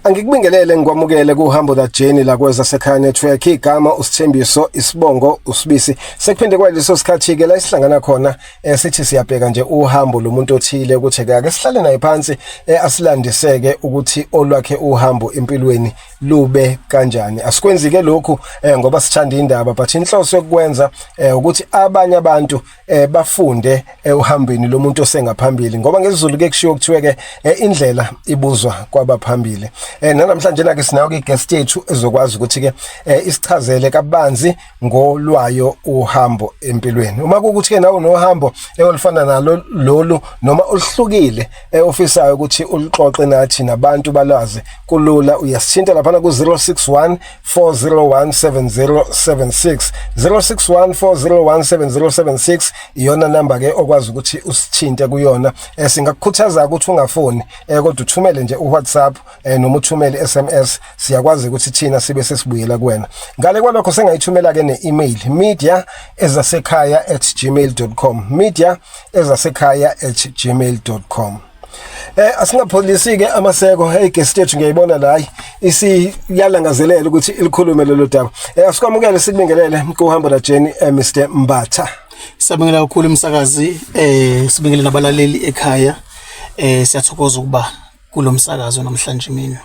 Angikubingelele ngikwamukele kuhambo la journey la kwezasekhaya network. Igama uSithembiso, isibongo uSibisi. Sekuphinde kwaleso sikhathi ke la isihlangana khona, sithi siyabheka nje uhambo lomuntu othile ukuthi ke ake sihlale naye phansi, asilandiseke ukuthi olwakhe uhambo empilweni lube kanjani. Asikwenzi ke lokhu ngoba sithanda indaba, but inhloso yokwenza ukuthi abanye abantu bafunde uhambeni lomuntu osengaphambili, ngoba ngesiZulu ke kushiwo kuthiwe ke indlela ibuzwa kwabaphambili. Namhlanje na ke sinayo ke guest yethu ezokwazi ukuthi ke isichazele kabanzi ngolwayo uhambo empilweni. Uma kuwukuthi ke nawe unohambo olufana nalo lolu noma oluhlukile ofisayo ukuthi uluxoxe nathi nabantu balwazi, kulula, uyasithinta lapha ku 061 401 7076, 061 401 7076 iyona number ke okwazi ukuthi usithinte kuyona. Singakukhuthaza ukuthi ungafoni, kodwa uthumele nje uWhatsApp noma uthumele SMS, siyakwazi ukuthi thina sibe sesibuyela kuwena. Ngale kwalokho sengayithumela ke ne-email, mediaezasekhaya@gmail.com, mediaezasekhaya@gmail.com. Asingapholisi ke amaseko. Hey, guest yethu ngiyayibona la isiyalangazelela ukuthi ilikhulume lelo daba. Asikwamukele, sikubingelele kuhambo la journey, Mr Mbatha. Siyabingelela kakhulu umsakazi, sibingelele nabalaleli ekhaya. Siyathokoza ukuba kulomsakazo namhlanje mina.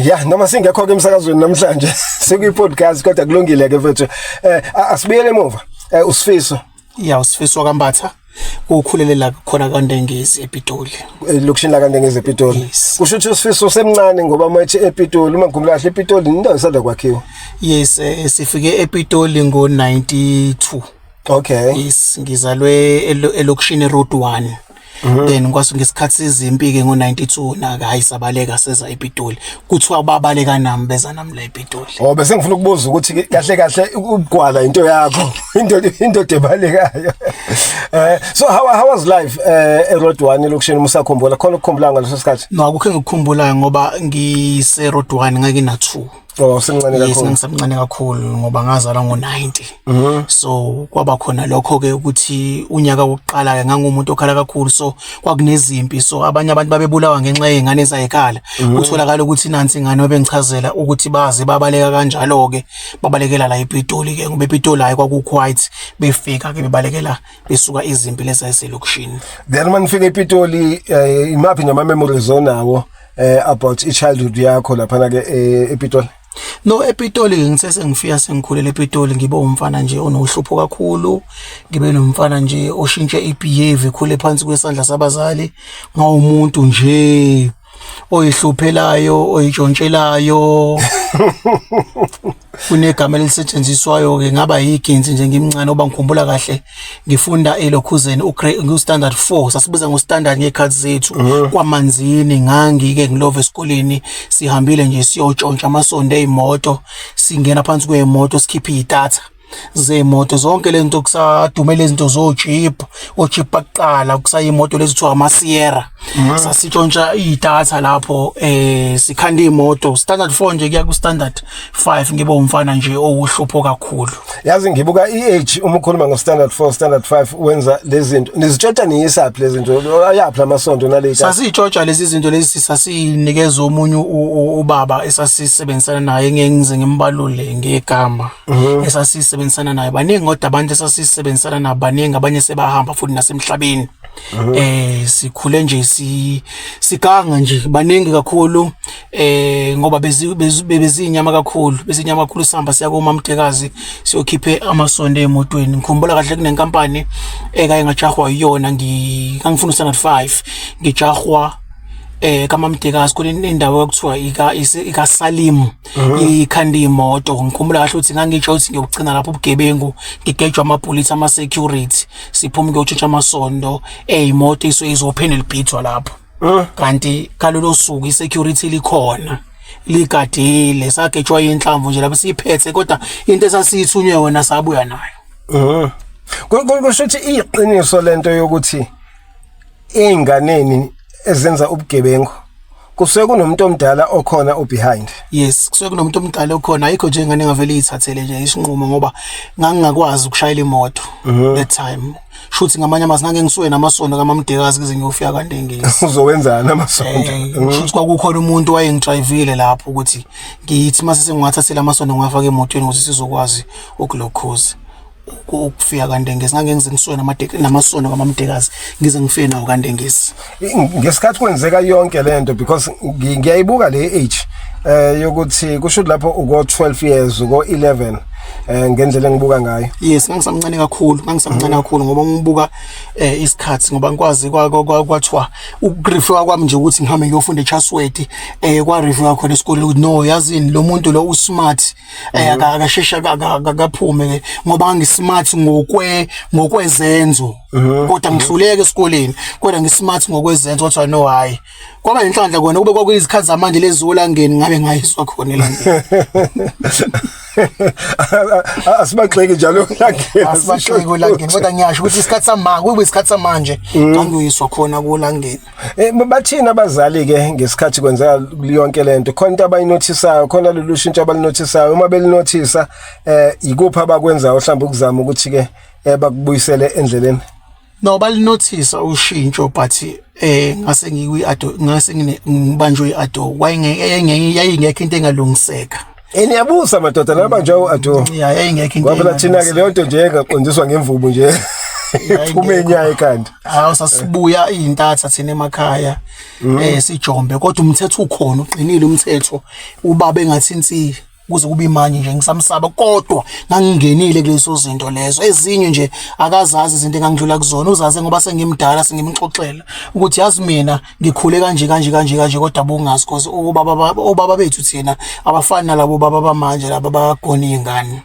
Ya, noma singekho ke emsakazweni namhlanje, sikuyi podcast, kodwa kulungile ke mfethu. Asibuyele emuva. Usifiso. Ya, uSifiso kaMbatha. Ukhulele la khona kaNdengezi ePitoli. Elokishini la kaNdengezi ePitoli. Yes. Kusho ukuthi uSifiso usemncane, ngoba mayithi ePitoli, uma ngikhumbula kahle, ePitoli indawo isanda kwakhiwa. Yes, sifike ePitoli ngo92. Yes, ngizalwe elokishini Road 1. Then kwase ngesikhathi sezimpi ke ngo92 naka hayi sabaleka seza ePitoli. Kuthiwa babaleka nami, beza nami la ePitoli. Oh, bese ngifuna ukubuza ukuthi kahle kahle ukugwala into yakho, into ebalekayo. So how was life eRoad 1 elokishini, musakhumbula khona ukukhumbula ngaleso sikhathi? No, akukho engikukhumbulayo ngoba ngise Road 1 ngake na 2. Oh, semncane Yes, kakhulu. Ngisamncane kakhulu ngoba ngazalwa ngo90. So kwaba khona lokho ke ukuthi unyaka wokuqala ke ngangumuntu okhala kakhulu, so kwakunezimpi, so abanye abantu babebulawa ngenxa yezingane ezayikhala. Kutholakala ukuthi nansi ingane, babengichazela ukuthi baze babaleka kanjalo ke, babalekela la ePitoli ke, ngoba ePitoli hayi kwaku quiet, befika ke bebalekela besuka izimpi lezi eselokishini. Then manifika ePitoli, imaphi noma memories onawo about i-childhood yakho lapha ke ePitoli? No, ePitoli ngithe sengifika, sengikhulela ePitoli, ngibe umfana nje onohlupho kakhulu, ngibe nomfana nje oshintshe ibehavior, ekhule phansi kwesandla sabazali, ngawumuntu nje oyihluphelayo, oyitshontshelayo. Kunegama elisetshenziswayo ke, ngaba yiginsi nje ngimncane, oba ngikhumbula kahle ngifunda elokhuzeni u-standard 4, sasibiza ngo-standard ngey'khathi zethu, kwamanzini. Ngangike ngilove esikoleni, sihambile nje siyotshontsha amasondo ey'moto, singena phansi kwey'moto, sikhiphe iy'tatha zey'moto zonke le nto. Kusadume lezi zinto zo-Jeep, o-Jeep bakuqala, kusayimoto lezi kuthiwa ama-Sierra. Sasitshontsha iy'tatha lapho, sikhanda iy'moto, standard 4 nje kuya ku-standard 5. Ngibe umfana nje owuhlupho kakhulu. Yazi ngibuka i-age uma ukhuluma ngo-standard 4, standard 5, wenza lezi zinto. Nizitshontsha niyisaphi lezi zinto? Ayaphi lamasonto nale? Sasiyitshotsha lezi zinto lezi, sasinikeza omunye ubaba esasisebenzisana naye, ngeke ngize ngimbalule ngegama, esasisebenzisana naye. Baningi kodwa abantu esasisebenzisana nabo, baningi, abanye sebahamba futhi nasemhlabeni. Sikhule nje si siganga nje, baningi kakhulu, ngoba bezinyama kakhulu, bezinyama kakhulu. Sihamba siya komamdekazi siyokhiphe amasondo emotweni. Ngikhumbula kahle kunenkampani ekaye ngajahwa yiyona, ngangifuna standard 5, ngijahwa kamamdekazi khona indawo ekuthiwa ika Salim, ikhanda imoto. Ngikhumbula kahle ukuthi ngangitsho ukuthi ngiyogcina lapho ubugebengu, ngigejwa amapolisi, ama security, siphuma kuyotshintsha amasondo eyimoto iso izophinde libhithwa lapho, kanti kalolo suku isecurity likhona ligadile. Sagejwa inhlamvu nje lapho siphethe, kodwa into esasiyithunywe wona sabuya nayo. Kusho ukuthi iqiniso lento yokuthi ey'nganeni ezenza ubugebengu. Kusuke kunomuntu omdala okhona ubehind. Yes, kusuke kunomuntu omdala okhona, ayikho nje ingane engavele iyithathele nje isinqumo ngoba ngangingakwazi ukushayela imoto that time. Shuthi ngamanye amazwi ngake ngisuke namasondo kamamdekazi kuze ngiyofika kwaNdengezi. Uzowenzani amasondo? Shuthi kwakukhona umuntu wayengidrayivile lapho ukuthi ngithi mase sengiwathathile amasondo ngiwafake emotweni ukuze sizokwazi ukulokhuza ukufika kaNdengezi. Ngake ngize ngisuke namasondo kamamdekazi ngize ngifike nawo kaNdengezi. Ngesikhathi kwenzeka yonke lento, because ngiyayibuka le age yokuthi kusho ukuthi lapho uko 12 years, uko 11, ngendlela engibuka ngayo. Yes, ngangisamncane kakhulu, ngangisamncane kakhulu ngoba ngibuka isikhathi ngoba ngikwazi kwathiwa uku-refer kwami nje ukuthi ngihambe ngiyofunda eChatsworth, kwa-refer khona esikoleni ukuthi no, yazini lo muntu lo usmart, akashesha akaphume ke ngoba ngismart ngokwezenzo kodwa ngihluleka esikoleni, kodwa ngismart ngokwezenzo. Kodwa no, hayi, kwaba inhlanhla kona kube kwakuyizikhathi zamanje lezi olangeni ngabe ngayiswa khona elangeni. Asibaxeki njalo ulangeni. Asibaxeki olangeni, kodwa ngiyasho ukuthi isikhathi samanje kube isikhathi samanje ngangiyiswa khona kolangeni. Bathini abazali ke ngesikhathi kwenzeka yonke lento? Khona into abayinothisayo khona, lolu shintsho abalinothisayo? Uma belinothisa, ikuphi abakwenzayo mhlawumbe ukuzama ukuthi ke bakubuyisele endleleni? No, balinothisa ushintsho, but ngase ngikwi ado, ngase ngibanjwe iado, wayengeke, yayingekho into engalungiseka. Niyabusa madoda nabanjwe uado. Ya, yayingekho into. Ngoba phela thina ke leyo nto nje engaqondiswa ngemvubu nje iphume inyaya ekhanda. Hawu, sasibuya izintatha thina emakhaya sijombe, kodwa umthetho ukhona, uqinile umthetho, ubaba engathinti kuze kube imanje nje ngisamsaba, kodwa ngangingenile kulezo zinto lezo ezinye nje akazazi izinto engangidlula kuzona, uzaze ngoba sengimdala sengimxoxela ukuthi yazi mina ngikhule kanje kanje kanje kanje, kodwa bungazi cause obaba bethu thina abafani nalabo baba bamanje laba bagona izingane.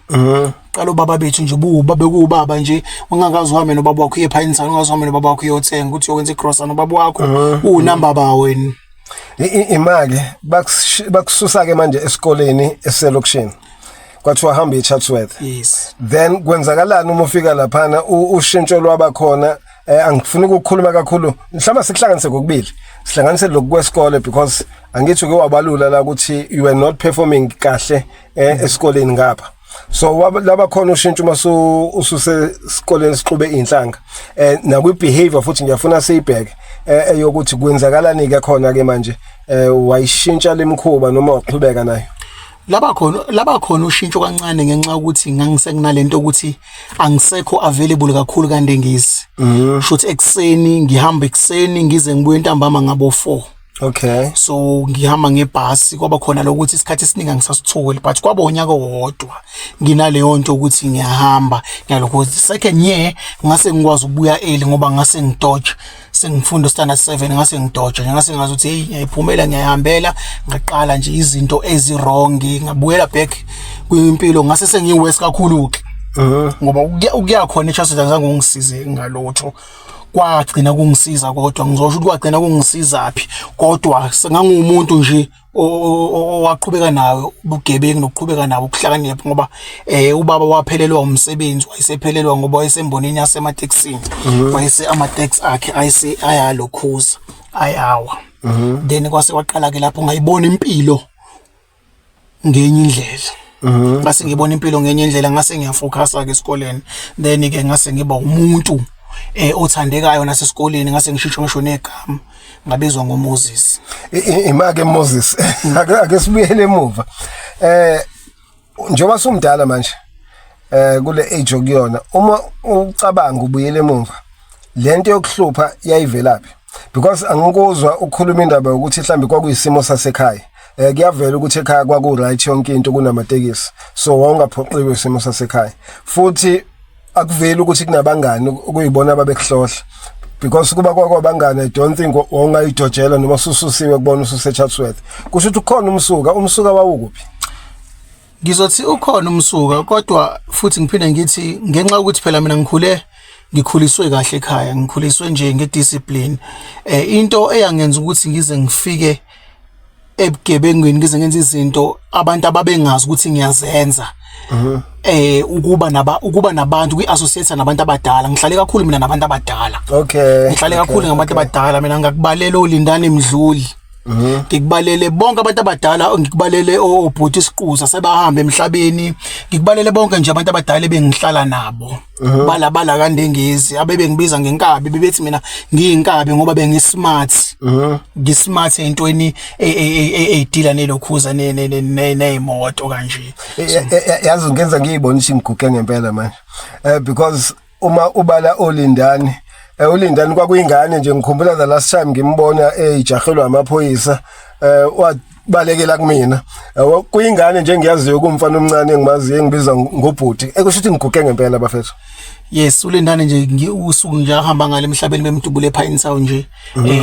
Qala ubaba bethu nje buba bekuwubaba nje, ungakazi uhambe nobaba wakho uye ePinetown, ungazi uhambe nobaba wakho uyothenga ukuthi uyokwenza igrosa nobaba wakho uwunamba ba wena. Imali bakususa ke manje esikoleni eselokishini, kwathiwa hamba eChatsworth. Yes. Then kwenzakalani uma ufika laphana? Ushintsho lwabakhona? Angifuni ukukhuluma kakhulu, mhlawumbe sikuhlanganise kokubili, sihlanganise lokhu kwesikole, because angithi uke wabalula la ukuthi you were not performing kahle esikoleni ngapha, so laba khona ushintsho uma ususe sikoleni sixube inhlanga, nakwi behavior futhi ngiyafuna siyibheke eyokuthi kwenzakalani ke khona ke manje, wayishintsha lemkhuba noma waqhubeka nayo? Laba khona ushintsho kancane ngenxa yokuthi ngangisekunalento ukuthi angisekho available kakhulu kaNdengezi. Shuthi ekuseni ngihamba ekuseni ngize ngibuye ntambama ngabo 4. So ngihamba ngebhasi, kwaba khona lokuthi isikhathi esiningi angisasitholi, but kwaba unyaka owodwa nginaleyo nto ukuthi ngiyahamba ngiyalokho. Second year ngase ngikwazi ukubuya early ngoba ngase ngidodge, sengifunda standard 7, ngase ngidodge nje, ngase ngazi ukuthi hey, ngiyayiphumela, ngiyayihambela. Ngaqala nje izinto ezi-wrong, ngabuyela back kwimpilo, ngase sengiyi-worse kakhulu ke ngoba ukuya khona eChatsworth azange ungisize ngalutho. Kwagcina kungisiza, kodwa ngizosho ukuthi kwagcina kungisizaphi, kodwa ngangumuntu nje owaqhubeka nayo ubugebengu nokuqhubeka nabo ukuhlakanipha ngoba ubaba waphelelwa umsebenzi, wayesephelelwa ngoba wayesembonini yasematekisini, wayese ama-taxi akhe ayese ayalokhuza ayawa. Then kwase kwaqala ke lapho ngayibona impilo ngenye indlela, ngase ngibona impilo ngenye indlela, ngase ngiyafocusa ke esikoleni. Then ke ngase ngiba umuntu othandekayo nasesikoleni, ngase ngishintshe ngisho negama, ngabizwa ngoMoses. Imake Moses, ake sibuyele emuva, njengoba sumdala manje, kule age okuyona, uma ucabanga ubuyele emuva, lento yokuhlupha yayivelaphi? Because angikuzwa ukukhuluma indaba yokuthi mhlambe kwakuyisimo sasekhaya. Kuyavela ukuthi ekhaya kwaku right yonke into, kunamatekisi, so wawungaphoqiwe isimo sasekhaya. Futhi akuveli ukuthi kunabangani okuyibona ababekuhlohla, because kuba kwakwabangani, I don't think wawungayidojela noma usususiwe kubona ususe-Chatsworth. Kusho ukuthi ukhona umsuka. Umsuka wawukuphi? Ngizothi ukhona umsuka, kodwa futhi ngiphinde ngithi ngenxa yokuthi phela mina ngikhule, ngikhuliswe kahle ekhaya, ngikhuliswe nje ngediscipline, into eyangenza ukuthi ngize ngifike ebugebengwini, ngize ngenze izinto abantu ababengazi ukuthi ngiyazenza, ukuba nabantu, kwi-associate nabantu abadala. Ngihlale kakhulu mina nabantu abadala. Ngihlale kakhulu ngabantu abadala mina, ngakubalela olindane Mdluli. Ngikubalele bonke abantu abadala, ngikubalele obhuti isiquza sebahamba emhlabeni, ngikubalele bonke nje abantu abadala ebengihlala nabo. Balabala kandengezi abebengibiza ngenkabi, bebethi mina ngiyinkabi ngoba bengismart. Ngismart entweni eyidila nelokhuza nezimoto kanje. Yazi ngenza ngiyibona ukuthi ngiguge ngempela manje, because uma ubala olindani, ulindani kwakuyingane nje. Ngikhumbula the last time ngimbona eyijahelwa amaphoyisa, wabalekela kumina. Kuyingane nje engiyaziyo, kumfana omncane engimaziyo engibiza ngobhuti, ekusho ukuthi ngiguge ngempela, bafethu. Yes, ulindane nje usuku nje ahamba ngale emhlabeni bemdubule ePinetown nje,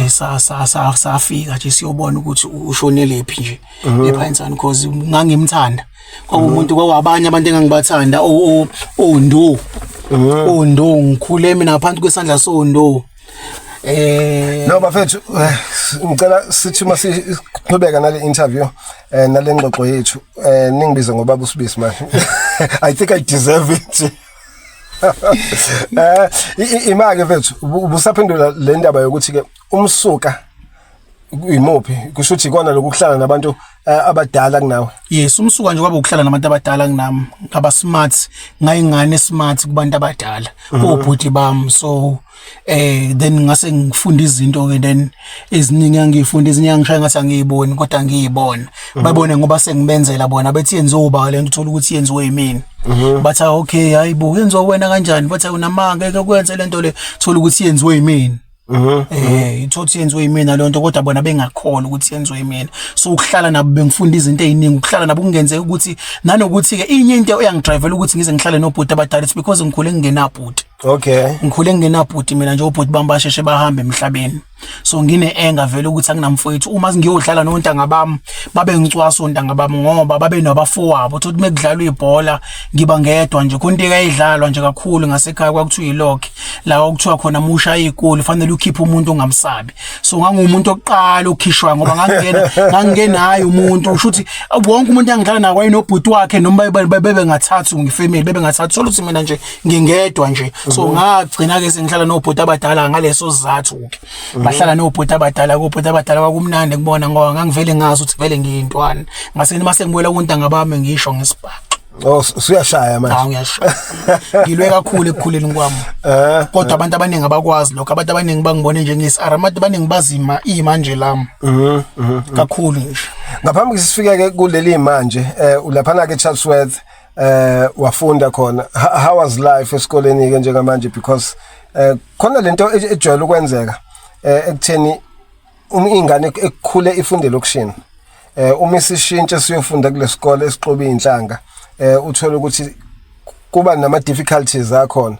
sa sa sa safika nje siyobona ukuthi ushonele phi nje ePinetown, because ngangimthanda. Kwakumuntu, kwawabanye abantu engangibathanda, ondo ondo ngikhule mina ngaphansi kwesandla sondo. No bafethu, ngicela sithi uma siqhubeka nale interview, nale ngxoxo yethu, ningibize ngobaba uSibisi manje. I think I deserve it. Imake mfethu, ubusaphendula le ndaba yokuthi ke umsuka imuphi, kusho ukuthi ikona lokuhlala nabantu abadala kunawe. Yes, umsuka nje kwaba ukuhlala nabantu abadala kunami, ngaba smart, ngayingane smart kubantu abadala, obhuti bami. So then ngase ngifunda izinto ke, then eziningi angifunda, ezinye angishaya ngathi angiyiboni kodwa ngiyibona. Babone ngoba sengibenzela bona, bethi yenziwe uba lento, uthola ukuthi yenziwe yimina. Bathi, "Ah, okay, hayibo, yenziwa wena kanjani?" Bathi, "Unamanga, ngeke kwenze lento le." Thola ukuthi yenziwe yimina. Ithothi yenziwe yimina le nto, kodwa bona bengakholwa ukuthi yenziwe yimina. So ukuhlala nabo bengifunda izinto eziningi, ukuhlala nabo kungenzeka ukuthi nanokuthi ke inye into eyangidrivela ukuthi ngize ngihlale nobhuti abadala, it's because ngikhule ngingenabhuti. Ngikhule ngingenabhuti mina nje, obhuti bami basheshe bahamba emhlabeni. So ngine anger vele ukuthi anginamfowethu. Uma ngiyodlala nontanga bami, babe ngicwasa ontanga bami ngoba babe nabafowabo. Uthi mekudlalwa ibhola ngiba ngedwa nje, khona into ekayidlalwa nje kakhulu ngasekhaya, kwakuthiwa ilokhe la okuthiwa khona musha igoli fanele ukhiphe umuntu ongamsabi. So ngangumuntu oqala okhishwa ngoba ngangena ngangenayo umuntu, usho ukuthi wonke umuntu engidlala naye wayenobhuti wakhe, noma bebe ngathathu ngifamily, bebe ngathathu, thola ukuthi mina nje ngingedwa nje. So ngagcina ke sengihlala nobhuti abadala ngaleso sizathu ke. Bahlala nobhuti abadala, kobhuti abadala kwakumnandi kubona ngoba ngangivele ngazi ukuthi vele ngiyintwana. Ngase mase ngibuyela kuntanga bami ngisho ngesibhaxu. Oh, usuyashaya manje. Hawu, ngiyashaya, ngilwe kakhulu ekukhuleni kwami. Kodwa abantu abaningi abakwazi lokho. Abantu abaningi bangibone njenge-SR, abantu abaningi bazima imanje lami kakhulu nje. Ngaphambi sifike ke kuleli manje, ulaphana ke Chatsworth, wafunda khona. How was life esikoleni ke njengamanje? Because khona lento ejwayele ukwenzeka ekutheni uma ingane ekukhule ifunde lokishini, uma isishintshe siyofunda kulesikole esixobe inhlanga, uthola ukuthi kuba nama difficulties akhona.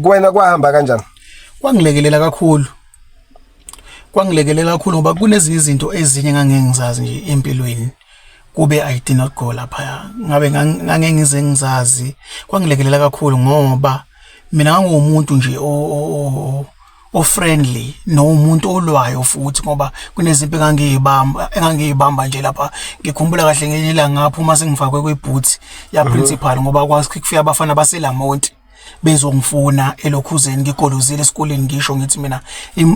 Kuwena kwahamba kanjani? Kwangilekelela kakhulu, kwangilekelela kakhulu ngoba kunezinye izinto ezinye engangengizazi nje empilweni. Kube I did not go lapha, ngabe ngangeke ngize ngizazi. Kwangilekelela kakhulu ngoba mina ngangumuntu nje o friendly nomuntu olwayo futhi, ngoba kunezimpi engangiyibamba nje lapha. Ngikhumbula kahle ngelinye ilanga ngaphuma sengifakwe kwibooth ya principal, ngoba kwazi kufika abafana baseLamonti bezongifuna elokhuzeni, ngigolozile esikoleni. Ngisho ngithi mina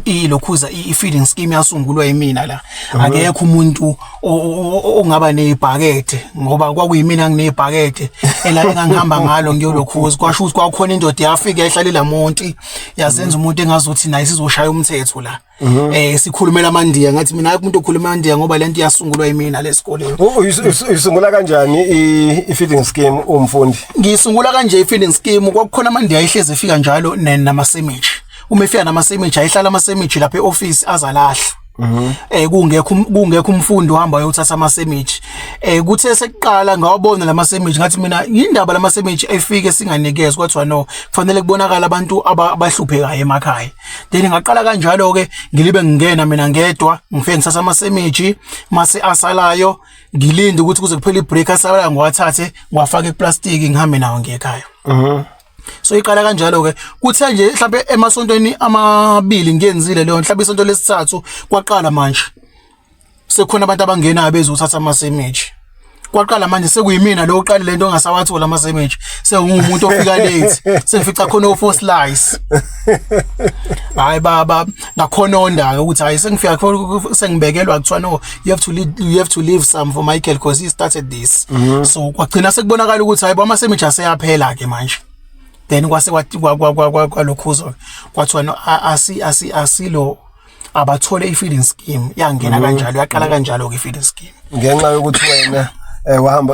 ilokhuza i-feeding scheme yasungulwa yimina la, akekho umuntu ongaba nezibhakede, ngoba kwakuyimina nginezibhakede ela engangihamba ngalo ngiyolokhuza. Kwasho ukuthi kwakukhona indoda yafika yahlala eLamonti, yazenza umuntu engazuthi naye sizoshaya umthetho la, sikhulumela amandiya. Ngathi mina akho umuntu okhuluma amandiya ngoba lento yasungulwa yimina lesikoleni. Uyisungula kanjani i-feeding scheme umfundi? Ngisungula kanje i-feeding scheme: kwakukhona amandiya ayihlezi efika njalo namasemishi. Uma efika namasemishi, ayihlala amasemishi lapha e-office azalahla. Kungekho umfundi ohamba uyothatha amasemishi. Kuthe sekuqala ngawabona lamasemishi, ngathi mina indaba lamasemishi efike singanikezwa, kwathiwa no, kufanele kubonakala abantu abahluphekayo emakhaya. Then ngaqala kanjalo ke, ngilibe ngingena mina ngedwa, ngifike ngithatha amasemishi, mase asalayo ngilinde ukuthi kuze kuphele ibreak, asalayo ngiwathathe ngiwafake eplastic, ngihambe nawo ngiye ekhaya. So iqala kanjalo ke. Kuthe nje mhlawumbe emasontweni amabili ngiyenzile leyo, mhlawumbe isonto lesithathu kwaqala manje sekukhona abantu abangenayo bezothatha amasemishi. Kwaqala manje sekuyimina lo oqale lento ongasawathola ama sandwich, sengumuntu ofika late, sengifica khona o four slice. Hayi baba, ngakhononda ke ukuthi hayi, sengifika khona sengibekelwa, kuthiwa no, you have to leave some for Michael because he started this. So kwagcina sekubonakala ukuthi hayi bo, ama sandwich aseyaphela ke manje. Then kwase kwalokhuzo kwathiwa no, asilo abathole i-feeding scheme. Yangena kanjalo, yaqala kanjalo ke i-feeding scheme. Ngenxa yokuthi wena wahamba,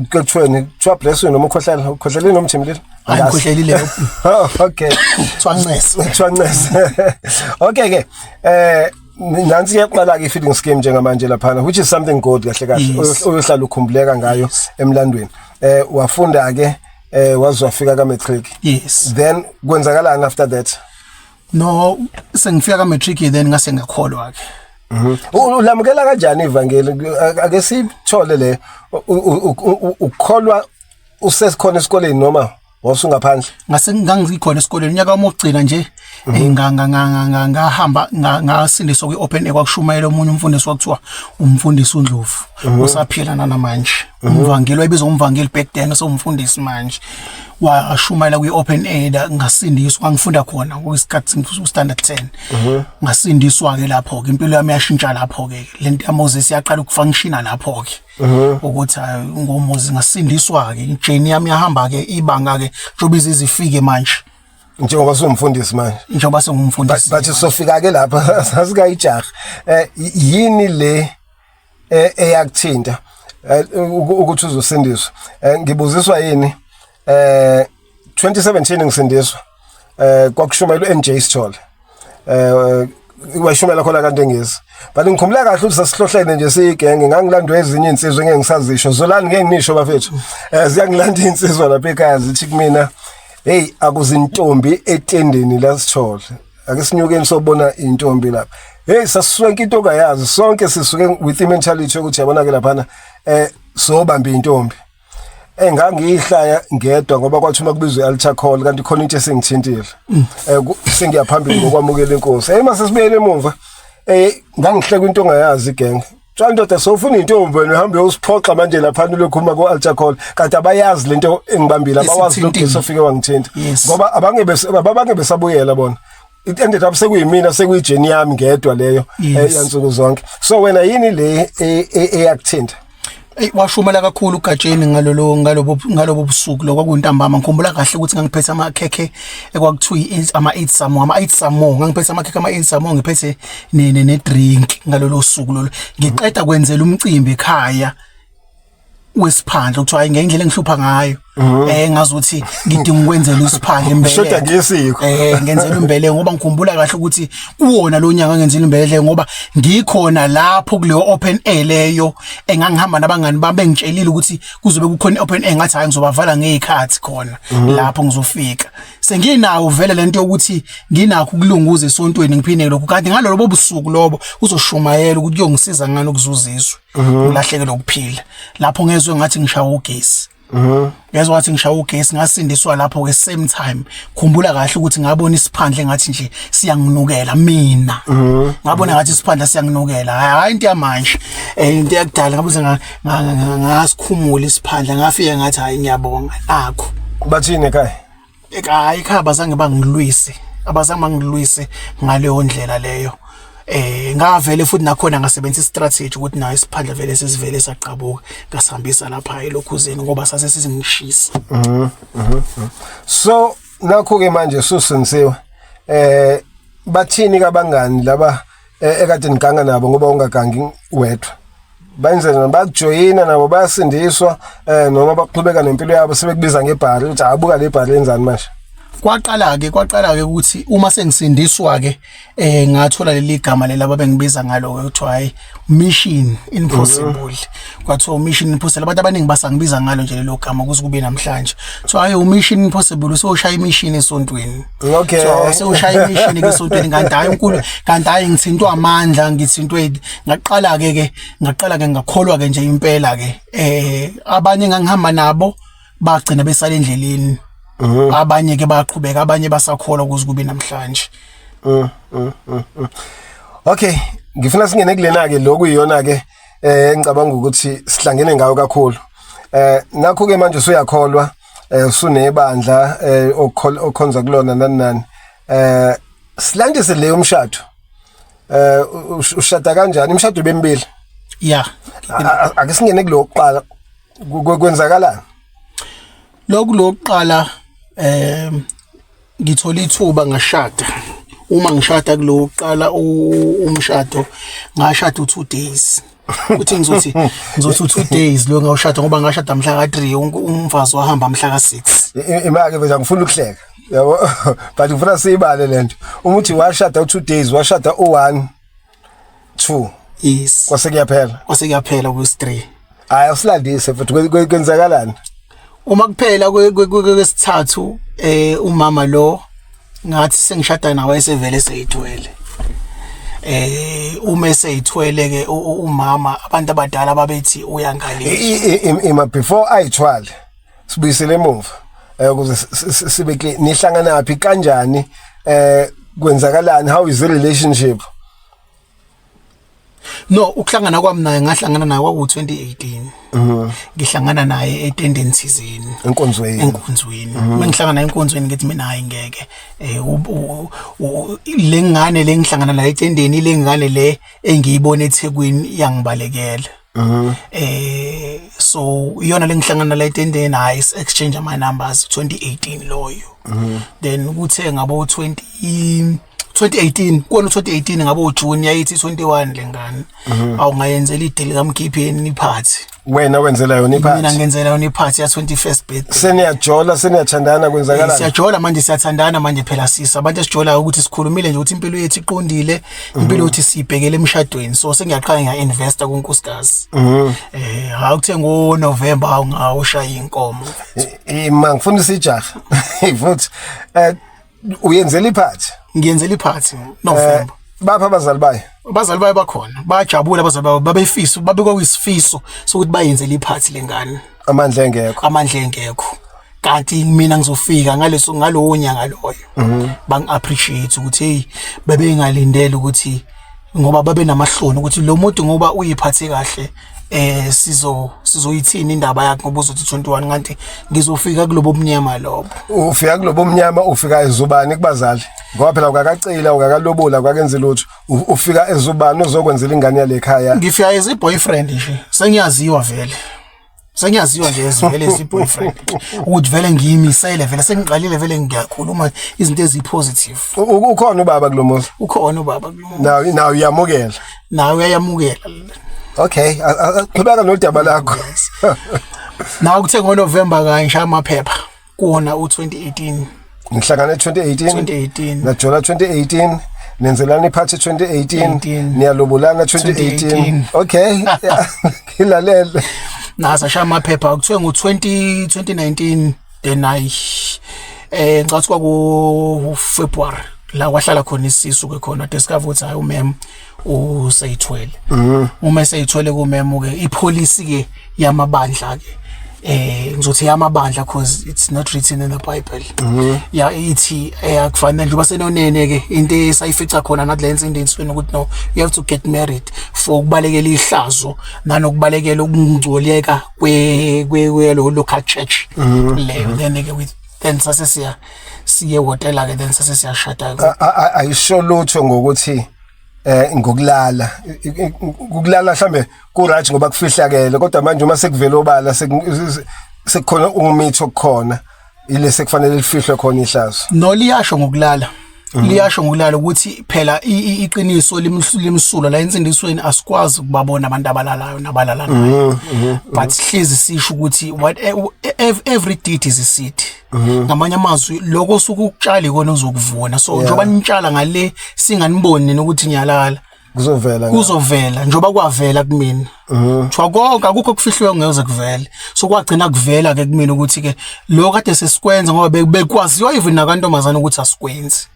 kuthiweni, kuthiwa bless you noma ukhohlela, ukhohlelile noma uthimlile? Hayi, ngikhohlelile. Oh, okay. Kuthiwa ncese. Kuthiwa ncese. Okay ke, nansi iyaqala ke i-feeding scheme njengamanje laphana, which is something good kahle kahle, oyohlala ukhumbuleka ngayo emlandweni. Wafunda ke, waze wafika ka matric. Yes. Then kwenzakalani after that? No, sengifika ka matric, then ngase ngakholwa ke. Ulamukela kanjani ivangeli? Ake sithole le, ukukholwa usesikhona esikoleni noma wawusungaphandle? Ngase ngangikhona esikoleni unyaka wami wokugcina nje. Ngahamba ngasindiswa kwi-open air, kwakushumayela omunye umfundisi, kwakuthiwa umfundisi uNdlovu, usaphila nanamanje, umvangeli, wayebizwa umvangeli back then, sewumfundisi manje. Washumayela kwi-open air la, ngasindiswa. Ngifunda khona kwisikhathi standard 10, ngasindiswa ke lapho ke. Impilo yami yashintsha lapho ke, lento yaMoses yaqala ukufunctiona lapho ke, ukuthi hayi, ngoMoses ngasindiswa ke. Ijourney yami yahamba ke ibanga ke njengoba izifike manje. Njengoba sungumfundisi manje. Njengoba sengumfundisi. But sofika ke lapha, sasikayijaha. Yini le eyakuthinta ukuthi uzosindiswa? Ngibuziswa yini, 2017 ngisindiswa, kwakushumayela uMJ Sithole, wayishumela khona kanti engezi, but ngikhumbula kahle ukuthi sasihlohlene nje siyigenge, ngangilandwe ezinye insizwa engeke ngisazisho, zolani, ngeke ngisho bafethu, ziyangilanda insizwa lapha ekhaya, zithi kumina, hey, akuzintombi etendeni la Sithole, ake sinyukeni sobona intombi lapha. Hey, sasiswenka into ongayazi, sonke sisuke with i mentality yokuthi yabona ke laphana sobamba intombi. Engangiyihlaya ngedwa ngoba kwathi uma kubizwa i-altar call, kanti khona into esengithintile, sengiyaphambili ngokwamukela inkosi. Hey, mase sibuyele emuva, ngangihleka into ongayazi igenge. Tshela ndoda, sofuna intombi wena, uhambe uyosiphoxa manje lapha lokhu uma ku-altar call, kanti abayazi lento engibambile, abawazi lokhu Esikuthintile. esofike wangithinta. Ngoba abange besabuyela bona, it ended up sekuyimina, sekuyijourney yami ngedwa leyo yansuku zonke. So wena yini le eyakuthinta? Ey, washumela kakhulu uGatsheni ngalobo busuku lo, kwakuntambama. Ngikhumbula kahle ukuthi ngangiphethe amakhekhe ekwakuthiwa ama-8 samo, ama-8 samo, ngangiphethe amakhekhe ama-8 samo, ngiphethe ne drink ngalolo suku lolo, ngiqeda kwenzela umcimbi ekhaya wesiphandle, kuthiwa hayi, ngendlela engihlupha ngayo, ngazi ukuthi ngidinga ukwenzela isiphandle imbeleko. Ushoda ngesiko. Ngenzela imbeleko, ngoba ngikhumbula kahle ukuthi kuwona lo nyaka ngenzela imbeleko, ngoba ngikhona lapho kuleyo open air leyo engangihamba nabangani bami, bengitshelile ukuthi kuzobe kukhona i-open air, ngathi hayi, ngizobavala ngezikhathi khona lapho ngizofika senginawo vele lento yokuthi nginakho ukulunguza esontweni, ngiphinde lokhu, kanti ngalolo busuku lobo uzoshumayela ukuthi kuyongisiza ngani ukuzuziswa ulahlekelwe ukuphila. Lapho ngezwe ngathi ngishawa ugesi, ngezwe ngathi ngishawa ugesi, ngasindiswa lapho ke. Same time, khumbula kahle ukuthi ngabona isiphandle ngathi nje siyanginukela mina, ngabona ngathi isiphandle siyanginukela. Hayi hayi, into yamanje, into yakudala, ngabuze ngasikhumula isiphandle, ngafika ngathi hayi, ngiyabonga nakho. Bathini ekhaya? Hayi, ekhaya abazange bangilwise, abazange bangilwise ngaleyo ndlela leyo. Ngavele futhi nakhona ngasebenzisa istrategy ukuthi nayo isiphandle vele sesivele saqhabuka, ngasihambisa lapha elokhuzeni ngoba sase sizingishisa. So nakho ke manje susindisiwe, bathini kabangani laba ekade niganga nabo, ngoba ungagangi wedwa? Benzeni, bakujoyina nabo, bayasindiswa, noma baqhubeka nempilo yabo, sebekubiza ngebhari ukuthi abuka le bhari yenzani manje? Kwaqala ke ukuthi uma sengisindiswa ke, ngathola leli gama leli ababengibiza ngalo ke, kuthiwa hayi, mission impossible. Kwathiwa mission impossible, abantu abaningi basangibiza ngalo nje lelo gama kuze kube namhlanje, kuthiwa hayi, mission impossible, usoshaya imission esontweni. So sewushaya imission ke esontweni, kanti hayi uNkulu, kanti hayi, ngithintwa amandla, ngithintwe. Ngaqala ke ngakholwa ke nje impela ke. Abanye ngangihamba nabo bagcina besala endleleni, abanye ke baqhubeka, abanye basakholwa kuze kube namhlanje. Okay, ngifuna singene kulena ke, lokhu iyona ke. Ngicabanga ukuthi sihlangene ngayo kakhulu. Nakho ke manje usuyakholwa, usunebandla okhonza kulona nani nani. Silandise leyo umshado. Ushada kanjani imishado bemibili? Yeah. Ake singene kulokuqala. Kwenzakalani? Lokhu lokuqala ngithola ithuba ngashada. Uma ngishada kulokuqala umshado ngashada u2 days. Uthi ngizothi u2 days lo ngawushada ngoba ngashada mhla ka3 umfazi wahamba mhla ka6. Imake manje ngifuna ukuhleka. Yabo, but ngifuna siyibale lento. Uma uthi washada u2 days, washada u1 2. Yes. Kwase kuyaphela. Kwase kuyaphela ku3. Hayi, awusilandise futhi kwenzakalani? Uma kuphela kwesithathu umama lo ngathi sengishada nawe esevele seyithwele. Uma eseyithwele ke umama abantu abadala babethi uyangalisa. Ima before ayithwale sibuyisele emuva ukuze sibe clear, nihlangana phi kanjani, kwenzakalani, how is the relationship? No, ukuhlangana kwami naye, ngahlangana naye kwaku 2018. Ngihlangana naye etendeni thizeni. Enkonzweni. Enkonzweni. Mengihlangana naye enkonzweni ngithi mina hayi ngeke. Le ngane le ngihlangana naye etendeni, le ngane le engiyibona eThekwini iyangibalekela. So iyona lengihlangana la etendeni, hayi, exchange ama numbers 2018 loyo. Then kuthe ngabo 20 2018 kuwona 2018 ngabo June yayithi 21 lengane. Awungayenzela idili kaMkhipheni iphathi. Wena wenzela yona iphathi? Mina ngenzela yona iphathi ya 21st birthday. Seniyajola, seniyathandana, kwenzakalani? Siyajola manje, siyathandana manje phela, sisa abantu esijolayo ukuthi sikhulumile nje ukuthi impilo yethu iqondile, impilo yethu siyibhekele emshadweni, so sengiyaqala ngiya-investa kunkosikazi. Hawu, kuthe ngo November awungawushaya inkomo. Ima, ngifuna isijaha futhi uyenzela iphathi? Ngiyenzela iphathi November. Bapha abazali bayo? Abazali bayo bakhona, bayajabula abazali bayo, babefisa, babekwa kuyisifiso sokuthi bayenzele iphathi lengane. Amandla engekho. Amandla engekho, kanti mina ngizofika ngaleso ngalowo nyanga loyo bangi appreciate ukuthi hey, bebengalindele ukuthi ngoba babe namahloni ukuthi lo muntu ngoba uyiphathe kahle sizoyithini indaba yakhe ngoba uzothi 21, kanti ngizofika kulobo mnyama lobo. Ufika kulobo mnyama, ufika ezubani kubazali? Ngoba phela ukakacela, ukakalobola, ukakenzi lutho. Ufika ezubani uzokwenzela ingane yale khaya? Ngifika as boyfriend nje, sengiyaziwa vele, sengiyaziwa nje vele as boyfriend ukuthi vele ngiyimisele, vele sengiqalile, vele ngiyakhuluma izinto ezipositive. Ukhona ubaba kulo muzi? Ukhona ubaba kulo muzi. Naw uyamukela? Nawe uyayamukela. Okay, qhubeka nodaba lakho. Nawe kuthe ngoNovember kanje amaphepha kuwona u2018. Nihlangane 2018? 2018. Najola 2018, nenzelana iphathi 2018? 18. Niyalobolana 2018? 2018. Okay, ngilalele. Nasa shaya amaphepha kuthiwe ngo-20 2019, then ayi ngicathi kwaku February la kwahlala khona isisu ke khona, discover ukuthi hayi, umem useyithwele. Uma eseyithwele kumem ke, ipolicy ke yamabandla ke, ngizothi yamabandla because it's not written in the Bible, ya ithi akufanele njengoba senonene ke into esayifica khona nathi le nsindisweni ukuthi no, you have to get married for ukubalekela ihlazo nanokubalekela ukungcoleka kwe lo local church leyo. Then ke with then sase siya siye hotela ke, then sase siyashada ke. Ayisho lutho ngokuthi ngokulala. Ukulala mhlambe ku right ngoba kufihlakele, kodwa manje uma sekuvela obala sekukhona umitho okukhona ile sekufanele lifihlwe khona ihlazo. No, liyasho ngokulala, liyasho ngokulala ukuthi phela iqiniso limsulwa la insindisweni, asikwazi ukubabona abantu abalalayo nabalalanayo, but hlezi sisho ukuthi what every deed is a seed. Ngamanye amazwi, lokho osuke ukutshala ikona uzokuvuna, so njengoba nitshala ngale singaniboni nina ukuthi ngiyalala, Kuzovela. Kuzovela njengoba kwavela kumina. Kuthiwa konke akukho okufihliwe ngeze kuvele, so kwagcina kuvela ke kumina ukuthi ke lo kade sesikwenza ngoba bekwaziwa even nakantombazana ukuthi asikwenzi,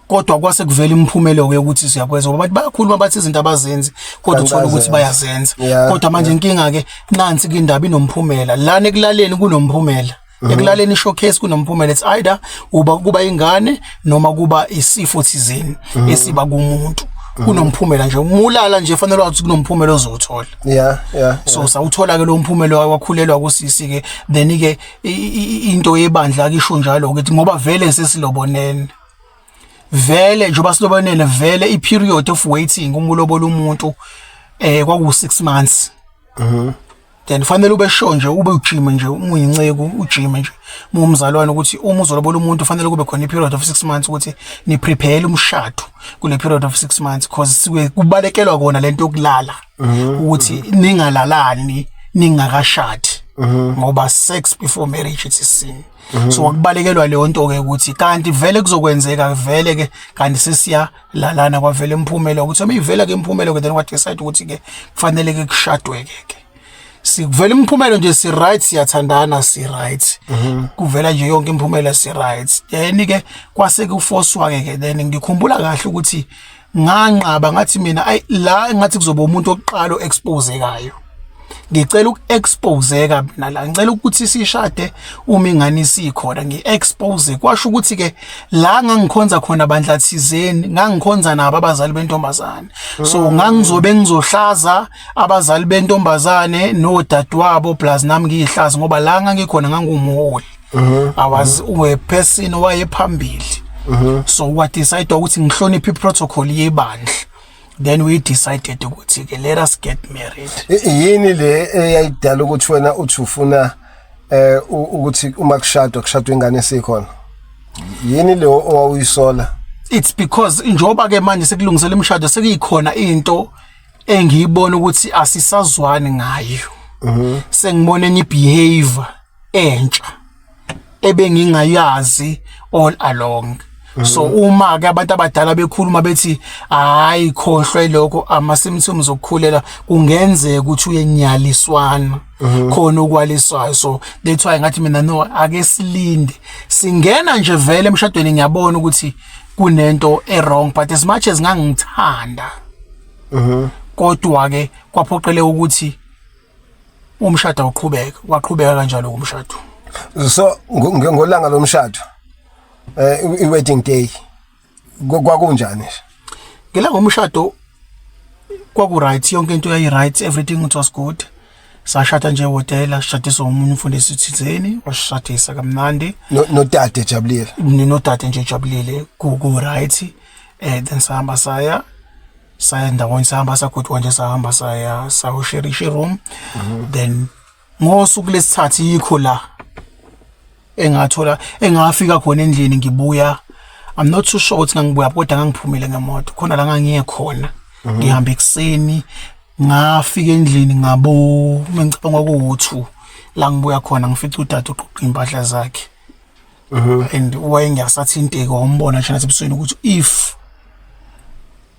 kodwa kwase kuvela imiphumela ke ukuthi siyakwenza, ngoba bathi bayakhuluma bathi izinto abazenzi, kodwa Kanti uthola ukuthi bayazenza. bayazenza. Kodwa manje inkinga ke nansi ke, indaba inomphumela lana ekulaleni, kunomphumela ekulaleni, showcase kunomphumela. It's either uba kuba ingane noma kuba isifo thizeni esiba kumuntu. Kunomphumela nje umulala nje, fanele wathi kunomphumela ozowuthola. So sawuthola ke lo mphumela, wakhulelwa kusisi ke. Then ke into yebandla akisho njalo ukuthi ngoba vele sesilobonene, vele njengoba silobonene vele, i period of waiting uma ulobola umuntu kwaku 6 months. Then fanele ube sure nje, ube ujime nje, uma uyinceku ujime nje, uma umzalwane, ukuthi uma uzolobola umuntu fanele kube khona i-period of 6 months ukuthi ni prepare umshado kule period of 6 months, because suke kubalekelwa kona lento yokulala, ukuthi ningalalani ningakashadi, ngoba sex before marriage, it is sin. So wakubalekelwa leyo nto ke, ukuthi kanti vele kuzokwenzeka vele ke, kanti sesiya lalana, kwavela imphumela, ukuthi uma ivela ke imphumela ke, then kwa decide ukuthi ke kufanele ke kushadwe ke. Sikuvela imphumela nje, si right, siyathandana, si right, kuvela nje yonke imphumela, si right. Then ke kwase kufoswa ke. Then ngikhumbula kahle ukuthi nganqaba, ngathi mina ay, la ngathi kuzoba umuntu oqala oexposekayo, ngicela uku-exposeka mina la, ngicela ukuthi sishade uma ingane isikhona, ngi-expose. Kwasho ukuthi ke la ngangikhonza khona bandla thizeni, ngangikhonza nabo abazali bentombazane, so ngangizobe ngizohlaza abazali bentombazane nodadewabo, plus nami ngiyihlaza, ngoba la ngangikhona ngangumuholi. I was a person owayephambili, so wa decide ukuthi ngihloniphe iprotocol yebandla. Then we decided ukuthi ke let us get married. Yini le eyayidala ukuthi wena uthi ufuna ukuthi uma kushadwa, kushadwa ingane esikhona? Yini le owawuyisola? It's because njengoba ke manje sekulungisela imishado, sekuyikhona into engiyibona ukuthi asisazwani ngayo. Sengibona enye behavior entsha ebengingayazi all along. So uma ke abantu abadala bekhuluma bethi hayi, khohlwe lokho, ama symptoms okukhulela, kungenzeka ukuthi uyenyaliswana khona okwaliswayo. So that's why ngathi mina no, ake silinde. Singena nje vele emshadweni, ngiyabona ukuthi kunento e wrong, but as much as ngangithanda, kodwa ke kwaphoqeleka ukuthi umshado awuqhubeke. Waqhubeka kanjalo umshado. So ngolanga lomshado, i-wedding day, kwakunjani nje? Ngelanga umshado kwaku right, yonke into yayi right, everything it was good. Sashada nje ehhotela, sishadiswa umunye umfundisi thizeni, washadisa kamnandi. Nodade ejabulile? Nodade nje ejabulile, ku right. Then sahamba saya ndawonye, sahamba sagoduka nje, sahamba saya sawusherisha room. Then ngosuku lesithathu yikho la engathola, engafika khona endlini ngibuya. I'm not too sure ukuthi ngangibuya, kodwa ngangiphumile ngemoto khona la ngangiye khona, ngihamba ekuseni, ngafika endlini ngabo mengicabanga ku2 la ngibuya khona, ngifica udade uqoqa impahla zakhe and wayengasathinteki, wambona nje nasebusweni ukuthi if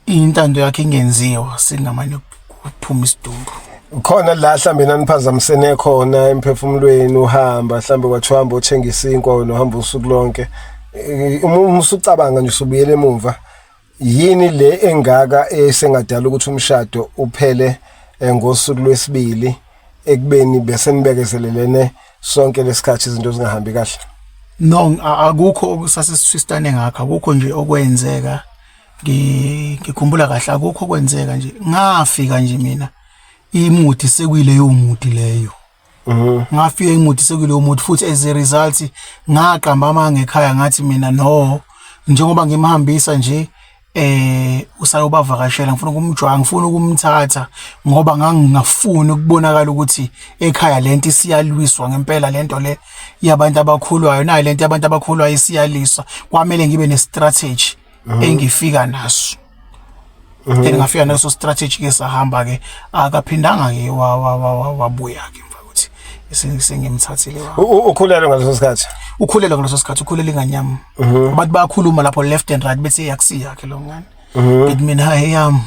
intando yakhe ingenziwa, singamane kuphuma isidumbu. Khona la mhlambe naniphazamisene khona emphefumulweni, uhamba mhlambe kwathiwa hamba othenga isinkwa, wena uhamba usuku lonke. Uma usucabanga nje, usubuyela emumva, yini le engaka esengadala ukuthi umshado uphele ngosuku lwesibili, ekubeni bese nibekezelelene sonke lesikhathi, izinto zingahambi kahle? No, akukho okusasesithwistane ngakho, akukho nje okwenzeka. Ngikhumbula kahle, akukho okwenzeka nje. Ngafika nje mina, imood sekuyileyo mood leyo. Ngafika imood sekuyileyo mood, futhi as a result ngaqamba amanga ekhaya, ngathi mina no, njengoba ngimhambisa nje usayobavakashela, ngifuna ukumjwaya, ngifuna ukumthatha, ngoba ngangingafuni ukubonakala ukuthi ekhaya lento isiyalwiswa ngempela, lento le yabantu abakhulwayo, nayo lento yabantu abakhulwayo isiyaliswa. Kwamele ngibe ne strategy engifika naso. Then ngafika naso strategy ke, sahamba ke, akaphindanga ke wabuya ke emva ukuthi sengimthathile wa. Ukhulelwe ngaleso sikhathi? Ukhulelwe ngaleso sikhathi, ukhulele ingane yami. Abantu bayakhuluma lapho left and right, bethi yakusiyakhe lo ngane. Ngithi mina hayi, yami.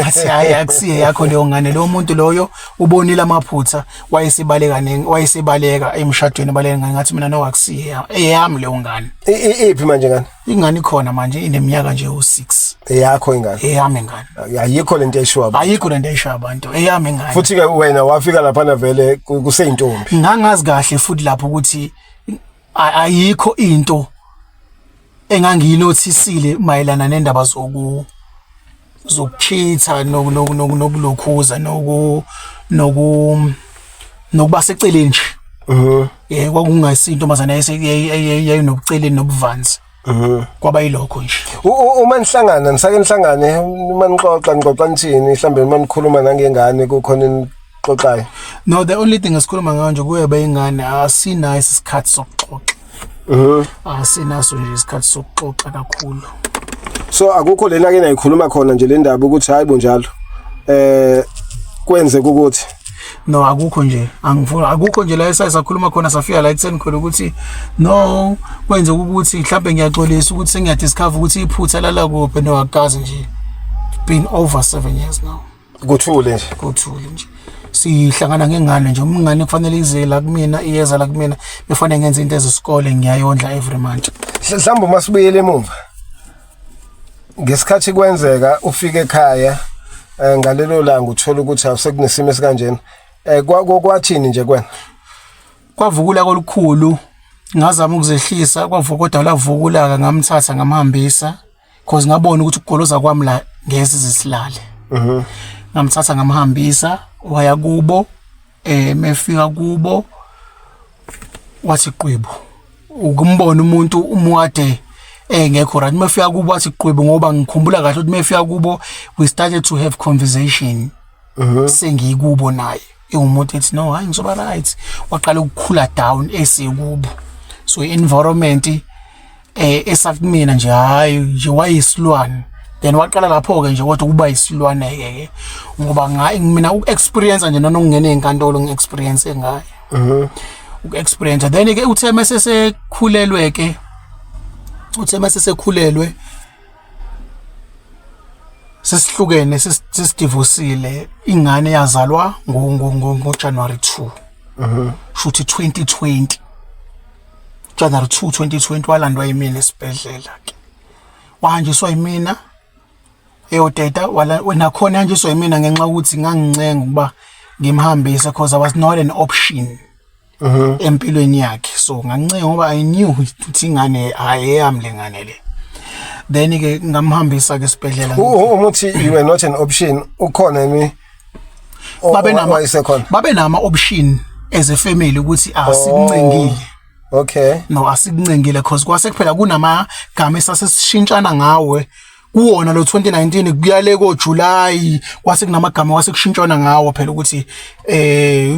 Athi hayi, akusiye yakho leyo ngane, lo muntu loyo ubonile amaphutha, wayesebaleka wayesebaleka emshadweni, baleka ngane. Ngathi mina no, akusiye eyami leyo ngane. Iphi manje ngane? Ingane ikhona manje, ineminyaka nje u6. Eyakho ingane? Eyami ingane. Ayikho lento eshiwa abantu. Ayikho lento eshiwa abantu, eyami ingane. Futhi ke wena wafika laphana vele kuseyintombi. Ngangazi kahle futhi lapho ukuthi ayikho into engangiyinothisile mayelana nendaba zoku Zokuchitha nokulokhuza noku nokuba seceleni nje. Kwakungasinto intombazane yayinobuceleni nobuvanzi. Kwaba yilokho nje. Uma nihlangana, nisake nihlangane, uma nixoxa, nixoxa nithini? Mhlambe uma nikhuluma nangengane, kukhona enixoxayo? No, the only thing esikhuluma ngayo nje kuye beyingane, asinayo isikhathi sokuxoxa. Asinaso nje isikhathi sokuxoxa kakhulu. So akukho lena ke nayikhuluma khona nje le ndaba ukuthi hayi bonjalo, kwenzeka ukuthi No, akukho nje, angifuni, akukho nje la esaye sakhuluma khona, safika la ekutheni khona ukuthi no, kwenzeka ukuthi mhlawumbe ngiyaxolisa ukuthi sengiyadiscover ukuthi iphutha lala kuphi. No, akukaze nje. Been over 7 years now. Kuthule nje. Kuthule nje. Sihlangana ngengane nje, umngane kufanele ize la kumina, iyeza la kumina, befanele ngenze into ezesikole, ngiyayondla every month. Mhlawumbe uma sibuyele emuva ngesikhathi kwenzeka, ufike ekhaya ngalelo langa, uthola ukuthi awusekunesimo esikanjena, kwathini nje kwena? Kwavukula kolukhulu. Ngazama ukuzehlisa, kwavuka kodwa lavukula-ke. Ngamthatha ngamhambisa cause ngabona ukuthi ukugoloza kwami la ngeke size silale. Ngamthatha ngamhambisa, waya kubo. Mefika kubo wathi qwibu, ukumbona umuntu umwade engekho right. Mefika kubo wathi qwibu, ngoba ngikhumbula kahle ukuthi mefika kubo we started to have conversation. Sengikubo naye engumuntu ethi, "No, hayi, ngizoba right." Waqala ukukhula down esekubo, so environment esakumina nje, hayi nje, wayisilwane. Then waqala lapho ke nje kodwa ukuba isilwane ke ke ngoba mina uku-experience nje nonokungena ey'nkantolo, ngi-experience ngayo uku-experience. Then ke uthe mase sekhulelwe ke, uthe mase sekhulelwe, sesihlukene, sesidivosile, ingane yazalwa ngo-January 2, shuthi 2020, January 2 2020. Walandwa yimina esibhedlela ke, wahanjiswa yimina eyoteta wala nakhona, hanjiswa yimina ngenxa yokuthi ngangincenga ukuba ngimhambise because I was not an option empilweni yakhe. So ngancinga ngoba I knew ukuthi ingane ayeyami le ngane le. Then ke ngamhambisa ke esibhedlela. Uma uthi you were not an option, ukhona yini babe nama wayesekhona? Babe nama option as a family ukuthi asikuncengile. No, asikuncengile cause kwase kuphela kunamagama esasesishintshana ngawe kuwona lo 2019 kuyale ko July, kwase kunamagama kwase kushintshwana ngawo phela ukuthi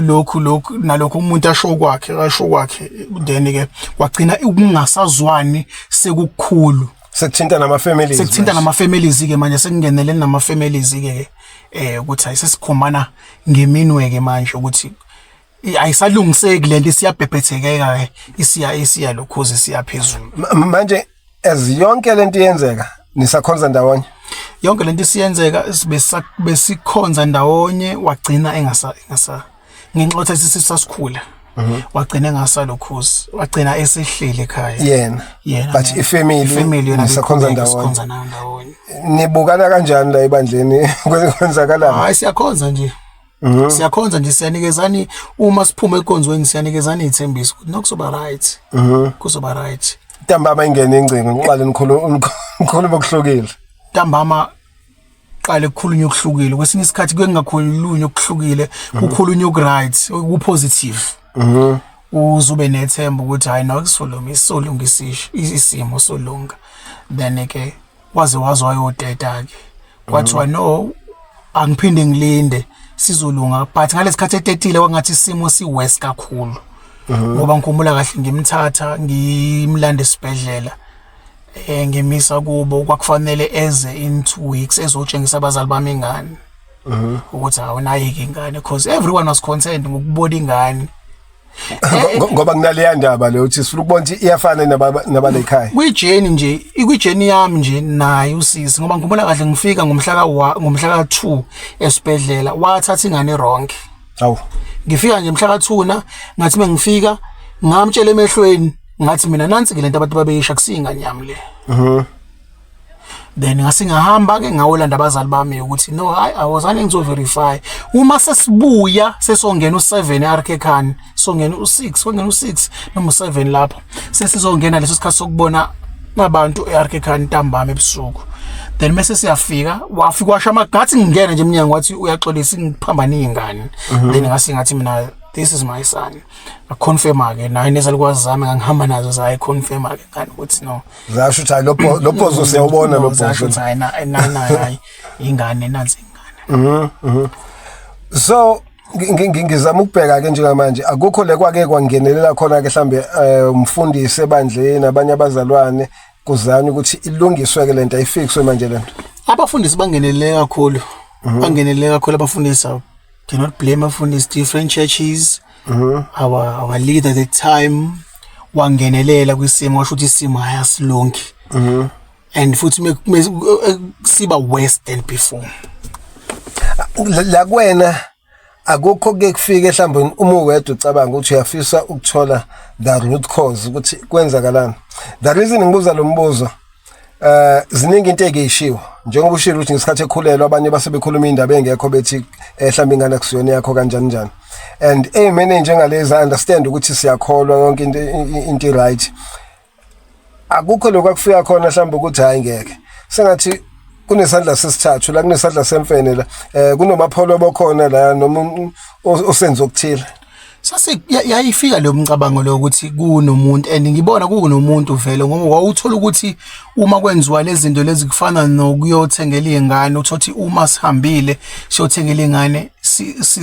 lokhu lokhu nalokho, umuntu asho kwakhe, asho kwakhe. Then ke kwagcina ukungasazwani sekukukhulu. Sekuthinta nama families. Sekuthinta nama families ke manje, sekungenele nama families ke ukuthi ayisesikhombana ngeminwe ke manje ukuthi ayisalungiseki lento, isiyabhebhethekeka ke, isiya lokhuze, isiya phezulu. Manje as yonke lento iyenzeka, nisakhonza ndawonye? Yonke lento isiyenzeka besikhonza ndawonye. Wagcina engasa ngenxa yokuthi sisasikhula, wagcina engasalokhuzi, wagcina esehleli ekhaya. Yena? Yena. But ifamily ifamily yona nisakhonza beyiqhubeka, ndawonye? Sikhonza nayo ndawonye. Nibukana kanjani la ebandleni, kwenzakalani? Hayi, siyakhonza nje, siyakhonza nje, siyanikezani uma siphuma enkonzweni, siyanikezana iy'thembiso ukuthi no, kuzoba right, kuzoba right. Ntambama ingene ingcingo, ngiqale nikhuluma nikhuluma okuhlukile? Ntambama qale kukhulunywa okuhlukile. Kwesinye isikhathi kuye kungakhulunywa okuhlukile, kukhulunywa oku-right, oku-positive, uzube nethemba ukuthi hayi no, kusolunga, isolunga isimo solunga. Then ke waze waze wayoteta ke, kwathiwa no, angiphinde ngilinde, sizolunga. But ngalesikhathi etetile kwangathi isimo si worse kakhulu, ngoba ngikhumbula kahle ngimthatha ngimlanda esibhedlela, ngimisa kubo, kwakufanele eze in 2 weeks ezotshengisa abazali bami ingane ukuthi awunayi ingane, because everyone was concerned ngokubona ingane. Ngoba kunaleya ndaba leyo uthi sifuna ukubona ukuthi iyafana nabale ekhaya. Kwi-journey nje, ikwi-journey yami nje naye usisi, ngoba ngikhumbula kahle ngifika ngomhla ka-2 esibhedlela, wathatha ingane wrong. Hawu. Ngifika nje mhla ka-2 na, ngathi mengifika ngamtshela emehlweni, ngathi mina nansi ke lento abantu babeyisha, kusiyingane yami le. Then ngase ngahamba ke ngawolanda abazali bami ukuthi no, hayi, awuzange ngizo verify. Uma sesibuya sesongena u7 RK Khan, songena u6, songena u6 noma u7 lapho sesizongena leso sikhathi sokubona abantu eRK Khan ntambama ebusuku. Then mase siyafika, wafika washa amagathi, ngingena nje emnyango wathi uyaxolisa, ngiphambane ingane. Then ngase ngathi mina, "This is my son." Ngaconfirma ke naye nezalukwazi zami ngangihamba nazo, zayi confirma ke ngani ukuthi no. Zasho ukuthi hayi, lo bhozo siyawubona lo. Zasho Bhozo. Ukuthi hayi, na na na, hayi, ingane, nansi ingane. So ngizama ukubheka ke njengamanje, akukho le kwake kwangenelela khona ke mhlambe umfundisi ebandleni, abanye abazalwane, kuzanywa ukuthi ilungiswe ke lento, ayifixwe manje lento? Abafundisi bangenelele kakhulu, bangenelele kakhulu abafundisi. I cannot blame abafundisi. Different churches, our leader at the time wangenelela kwisimo, washo ukuthi isimo ayasilungi and futhi siba worse than before. La kuwena akukho ke kufike mhlawumbe uma uwedwa ucabanga ukuthi uyafisa ukuthola the root cause ukuthi kwenzakalani? The reason ngibuza lo mbuzo, ziningi into ekuyishiwo, njengoba ushilo ukuthi ngesikhathi ekhulelwa abanye base bekhuluma indaba engekho, bethi mhlawumbe ingane akusiyona yakho, kanjani njani, and ey'mene njengalezi, I understand ukuthi siyakholwa, yonke into right. Akukho lokho akufika khona mhlawumbe ukuthi hayi, ngeke, sengathi kunesandla sesithathu la, kunesandla semfene la, kunomapholo bokhona la, noma osenza okuthile? Sase yayifika leyo mcabango leyo ukuthi kunomuntu, and ngibona kunomuntu vele, ngoba wawuthola ukuthi uma kwenziwa lezi zinto lezi kufana nokuyothengela iy'ngane, uthothi uma sihambile siyothengela iy'ngane,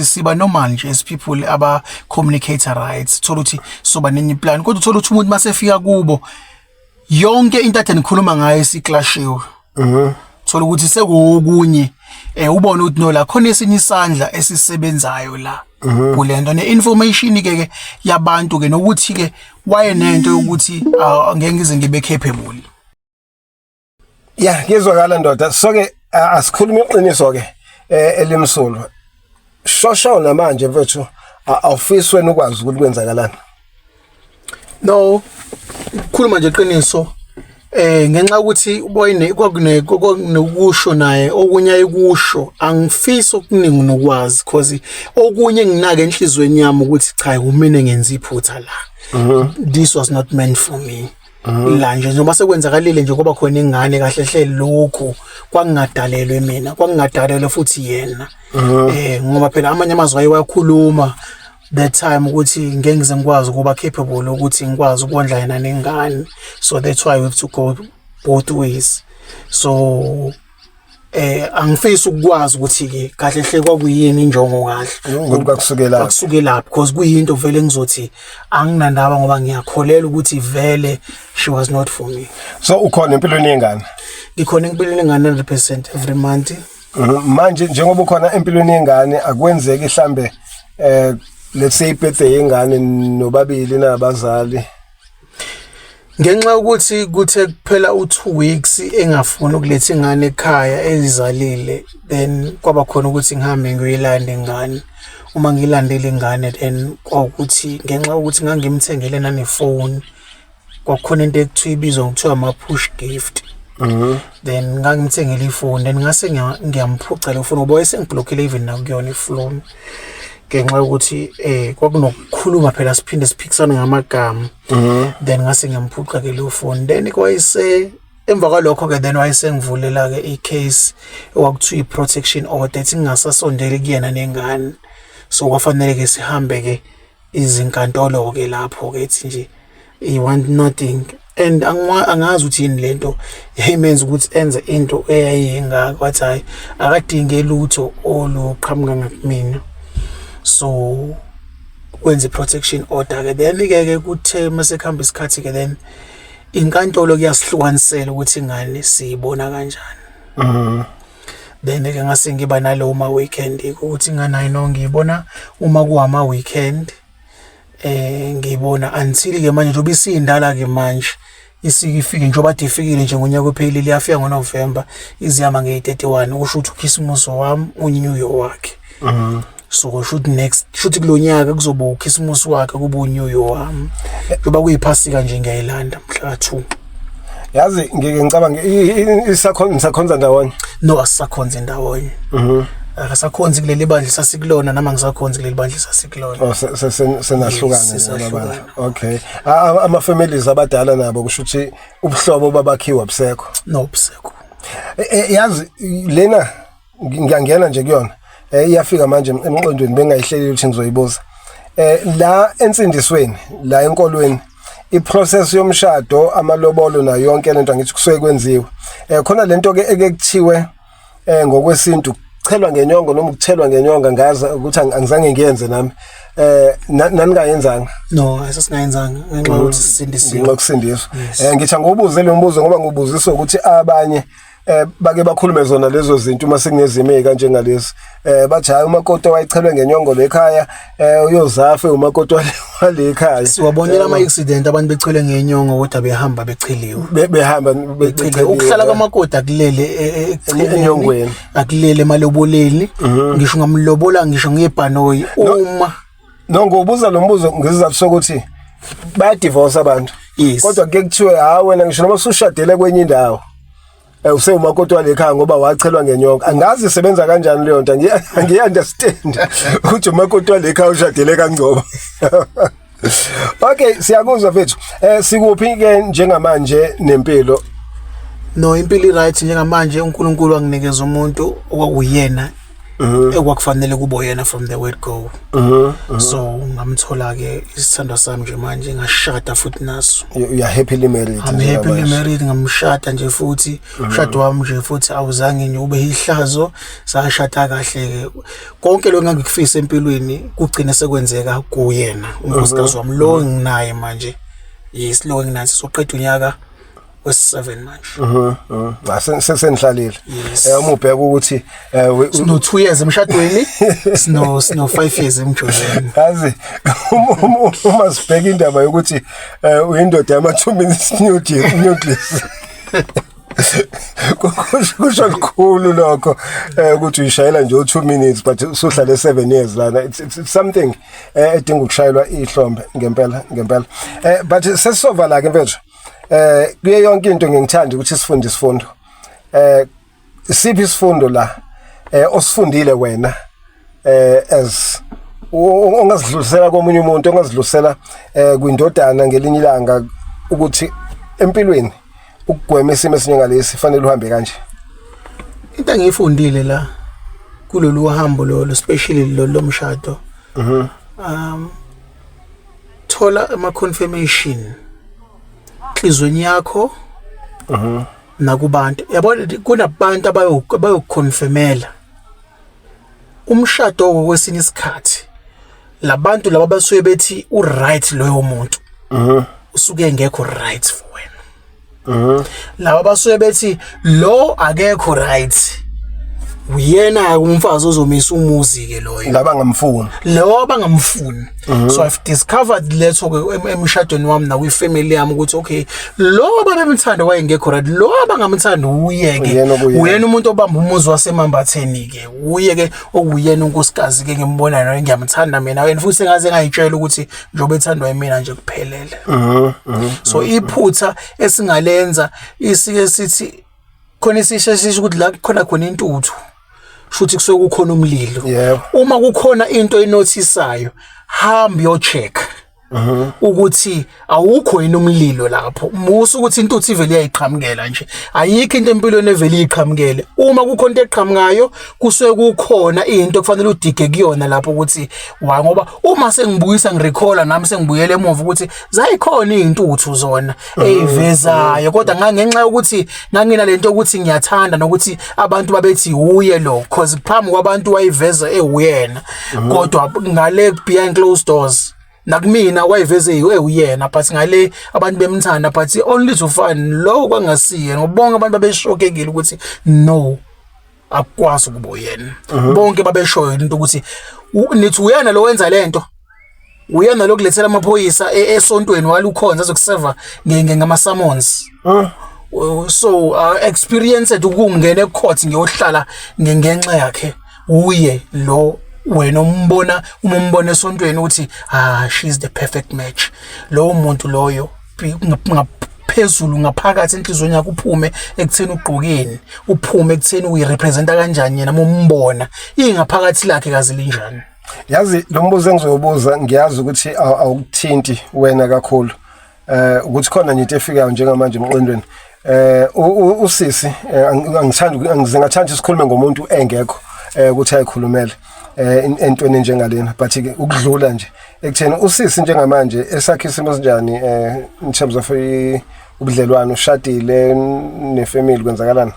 siba normal nje as people aba communicate right, thola ukuthi soba nenye plan, kodwa uthola ukuthi umuntu masefika kubo yonke into ade nikhuluma ngayo isiclashiwe. Thola ukuthi sekuwokunye, ubone ukuthi no, la khona esinye isandla esisebenzayo la kulento, ne-information ke ke yabantu ke, nokuthi ke wayenento yokuthi angeke ngize ngibe capable. Ya, ngizwakala ndoda. So ke asikhuluma iqiniso ke elimsulwa. Shosho namanje mfethu, awufisi wena ukwazi ukuthi kwenzakalani? No, ukukhuluma nje iqiniso, ngenxa yokuthi boyine kwakune kwakunokusho naye okunye ayikusho, angifisi okuningi nokwazi, because okunye enginaka enhlizweni yami ukuthi cha, kumina ngenza iphutha la, this was not meant for me la nje, njengoba sekwenzakalile nje, kuba khona ingane, kahle hle lokhu kwakungadalelwe mina, kwakungadalelwe futhi yena, ngoba phela amanye amazwi ayewakhuluma that time ukuthi ngeke ngize ngikwazi ukuba capable ukuthi ngikwazi ukondla yena nengane, so that's why we have to go both ways. So angifisi ukwazi ukuthi ke kahle hle kwakuyini injongo kahle. Ukuthi kwakusukela Kwakusukela, because kuyinto vele ngizothi anginandaba, ngoba ngiyakholela ukuthi vele she was not for me. So ukhona empilweni yengane? Ngikhona empilweni yengane 100% every month. Manje njengoba ukhona empilweni yengane, akwenzeki mhlambe let's say birthday yengane nobabili nabazali? Ngenxa yokuthi kuthe kuphela u2 weeks engafuni ukuletha ingane ekhaya ezizalile, then kwaba khona ukuthi ngihambe ngiyoyilanda ingane. Uma ngiyilandela ingane, then kwawukuthi ngenxa yokuthi ngangimthengele nanefoni, kwakukhona into ekuthiwa ibizwa ngokuthiwa ama-push gift, then ngangimthengele ifoni, then ngase ngiyamphuca le foni ngoba wayesengiblockile even nakuyona ifoni, ngenxa yokuthi kwakunokukhuluma phela, siphinde siphikisane ngamagama, then ngase ngiyamphuca ke leyo phone. Then kwayise emva kwalokho ke, then wayesengivulela ke i-case okwakuthiwa i-protection order, ethi ngingasasondeli kuyena nengane. So kwafanele ke sihambe ke izinkantolo ke lapho ke, ethi nje he want nothing, and angazi ukuthi yini lento yayimenza ukuthi enze into eyayingaka, wathi hayi, akadinge lutho oluqhamuka ngakumina. So wenza i-protection order ke, then ke ke kuthe mase kuhamba isikhathi ke, then inkantolo kuyasihlukanisela ukuthi ingane siyibona kanjani. Then ke ngase ngiba nalowo ma weekend ukuthi ingane ayino ngiyibona uma kuwama weekend, ngiyibona until ke manje njengoba isindala ke manje, isike ifike njengoba ade ifikile nje ngonyaka ophelile, yafika ngoNovember, izihamba ngeyi-31, kusho ukuthi ukhisimusi wami, uNew Year wakhe. So kusho ukuthi next, kusho ukuthi kulo nyaka kuzoba ukhisimusi wakhe, kube uNew Year wami, njengoba kuyiphasika nje ngiyayilanda mhla ka-2. Yazi ngike ngicabanga nisakhonza ndawonye? No, asisakhonzi ndawonye. Akasakhonzi kuleli bandla sasikulona, nami angisakhonzi kuleli bandla sasikulona. Oh, senahlukana? Yes, nababandla. Sesahlukana. Okay. Ama families abadala nabo, kusho ukuthi ubuhlobo babakhiwa busekho? No, busekho. Yazi lena ngiyangena nje kuyona, iyafika manje emqondweni, bengayihlelile ukuthi ngizoyibuza. La ensindisweni, la enkolweni, iprocess yomshado, amalobolo nayo yonke lento, angithi kusuke kwenziwe khona lento ke eke kuthiwe ngokwesintu chelwa ngenyongo noma ukuthelwa ngenyonga, ngazi ukuthi angizange ngiyenze nami, naningayenzanga? No, asesingayenzanga ngenxa yokuthi sisindisiwe. Ngenxa yokusindiswa. Ngithi angiwubuze lo mbuzo ngoba ngubuziswa ukuthi abanye bake bakhulume zona lezo zinto uma sekunezimo ezikanjengalezi, bathi hayi, umakoti wayechelwe ngenyongo lekhaya uyozafe umakoti wale ekhaya. Siwabonela ama-accident, abantu bechele ngenyongo kodwa behamba becheliwe. Behamba becheliwe. Ukuhlala kwamakoti akulele ekucheleni, enyongweni. Akulele emaloboleni, ngisho ngamlobola ngisho ngebhanoyi uma No, ngobuza lo mbuzo ngesizathu sokuthi bayadivorce abantu. Kodwa kuke kuthiwe hayi, wena ngisho noma usushadele kwenye indawo, usewumakoti walekhaya ngoba wachelwa ngenyongo. Angazi isebenza kanjani leyo nto, angiyi-understand ukuthi umakoti walekhaya ushadele kaNgcobo. Okay, siyakuzwa mfethu. Sikuphi ke njengamanje nempilo? No, impilo i-right njengamanje. uNkulunkulu wanginikeza umuntu okwakuyena ekwakufanele kube yena from the word go. So ngamthola ke isithandwa sami nje manje, ngashada futhi naso. You are happily married? I'm happily njengamanje. married. Ngamshada nje futhi, umshado wami nje futhi awuzange nje ube ihlazo, sashada kahle ke. Konke lo engangikufisa empilweni kugcine sekwenzeka kuyena unkosikazi wami lo enginaye manje. Yes, lo enginaye, soqeda unyaka wesi-7 manje. Ah, sesenihlalile. Yes. Uma ubheka ukuthi Sino 2 years emshadweni, sino 5 years emjolweni. Yazi, uma sibheka indaba yokuthi uyindoda yama 2 minutes nucleus, kusho likhulu lokho, ukuthi uyishayela nje u2 minutes but usuhlale 7 years lana. It's something edinga ukushayelwa ihlombe ngempela ngempela. But sesisovala ke mfethu. Kuye yonke into ngingithanda ukuthi sifunde isifundo. Isiphi isifundo la osifundile wena as ongazidlulisela komunye umuntu, ongazidlulisela kwindodana ngelinye ilanga, ukuthi empilweni ukugwema isimo esinjengalesi fanele uhambe kanje? Into engiyifundile la kulolu hambo lolu, especially lo lomshado, thola ama confirmation enhlizweni yakho nakubantu. Yabona, kunabantu abayokuconfirmela umshado kwesinye isikhathi. Labantu laba basuke bethi u right loyo muntu, usuke engekho right for wena. Laba basuke bethi lo akekho right, uyena umfazi ozomisa umuzi ke loyo. Laba ngamfuni. Lo abangamfuni. So I've discovered letho ke emshadweni wami nakwi-family yami ukuthi okay, lo ababemthanda wayengekho right, lo abangamthanda uye ke. Uyena okuyena. Uyena umuntu obamba umuzi wasemambatheni ke, uye ke okuyena unkosikazi ke ngimbona naye, ngiyamthanda mina wena futhi sengaze ngayitshela ukuthi njengoba ethandwa yimina nje kuphelele. So iphutha esingalenza, isike sithi khona isisho sisho ukuthi la kukhona khona intuthu, shuthi kusuke kukhona umlilo. Uma kukhona into enothisayo, hamba uyocheck ukuthi awukho yini umlilo lapho. Musa ukuthi intuthu ivele iyayiqhamukela nje. Ayikho into empilweni evele iyiqhamukele. Uma kukhona into eqhamukayo, kusuke kukhona into okufanele udige kuyona lapho ukuthi wa, ngoba uma sengibuyisa ngirecalla nami sengibuyele emuva ukuthi zayikhona izintuthu zona eyivezayo, kodwa ngangenxa yokuthi ngangina lento ukuthi ngiyathanda nokuthi abantu babethi uye lo, cause phambi kwabantu wayiveza ewuyena, kodwa ngale behind closed doors nakumina wayiveze ewuyena, but ngale abantu bemthanda, but only to find lo kwangasiye, ngoba bonke abantu babeshokekile ukuthi no, akukwazi ukuba uyena. Bonke babeshoyo into ukuthi nithi uyena lo wenza lento, uyena lo kulethela amaphoyisa esontweni walukhonza azokuseva ngama summons. So experienced ukungena ecourt ngiyohlala ngenxa yakhe. Uye lo wena umbona, uma umbona esontweni ukuthi ah, she's the perfect match, lowo muntu loyo ngaphezulu ngaphakathi enhliziyweni yakho, uphume ekutheni ugqokeni, uphume ekutheni uyirepresenta kanjani yena, uma umbona ingaphakathi lakhe kazi linjani. Yazi, lo mbuzo engizobuza, ngiyazi ukuthi awukuthinti wena kakhulu, ukuthi khona nje into efikayo njengamanje emqondweni. Usisi angithandi, angizingathandi sikhulume ngomuntu engekho ukuthi ayikhulumele entweni njengalena, but ke ukudlula nje ekutheni usisi njengamanje esakhe isimo sinjani in terms of ubudlelwano, ushadile nefamily, kwenzakalani?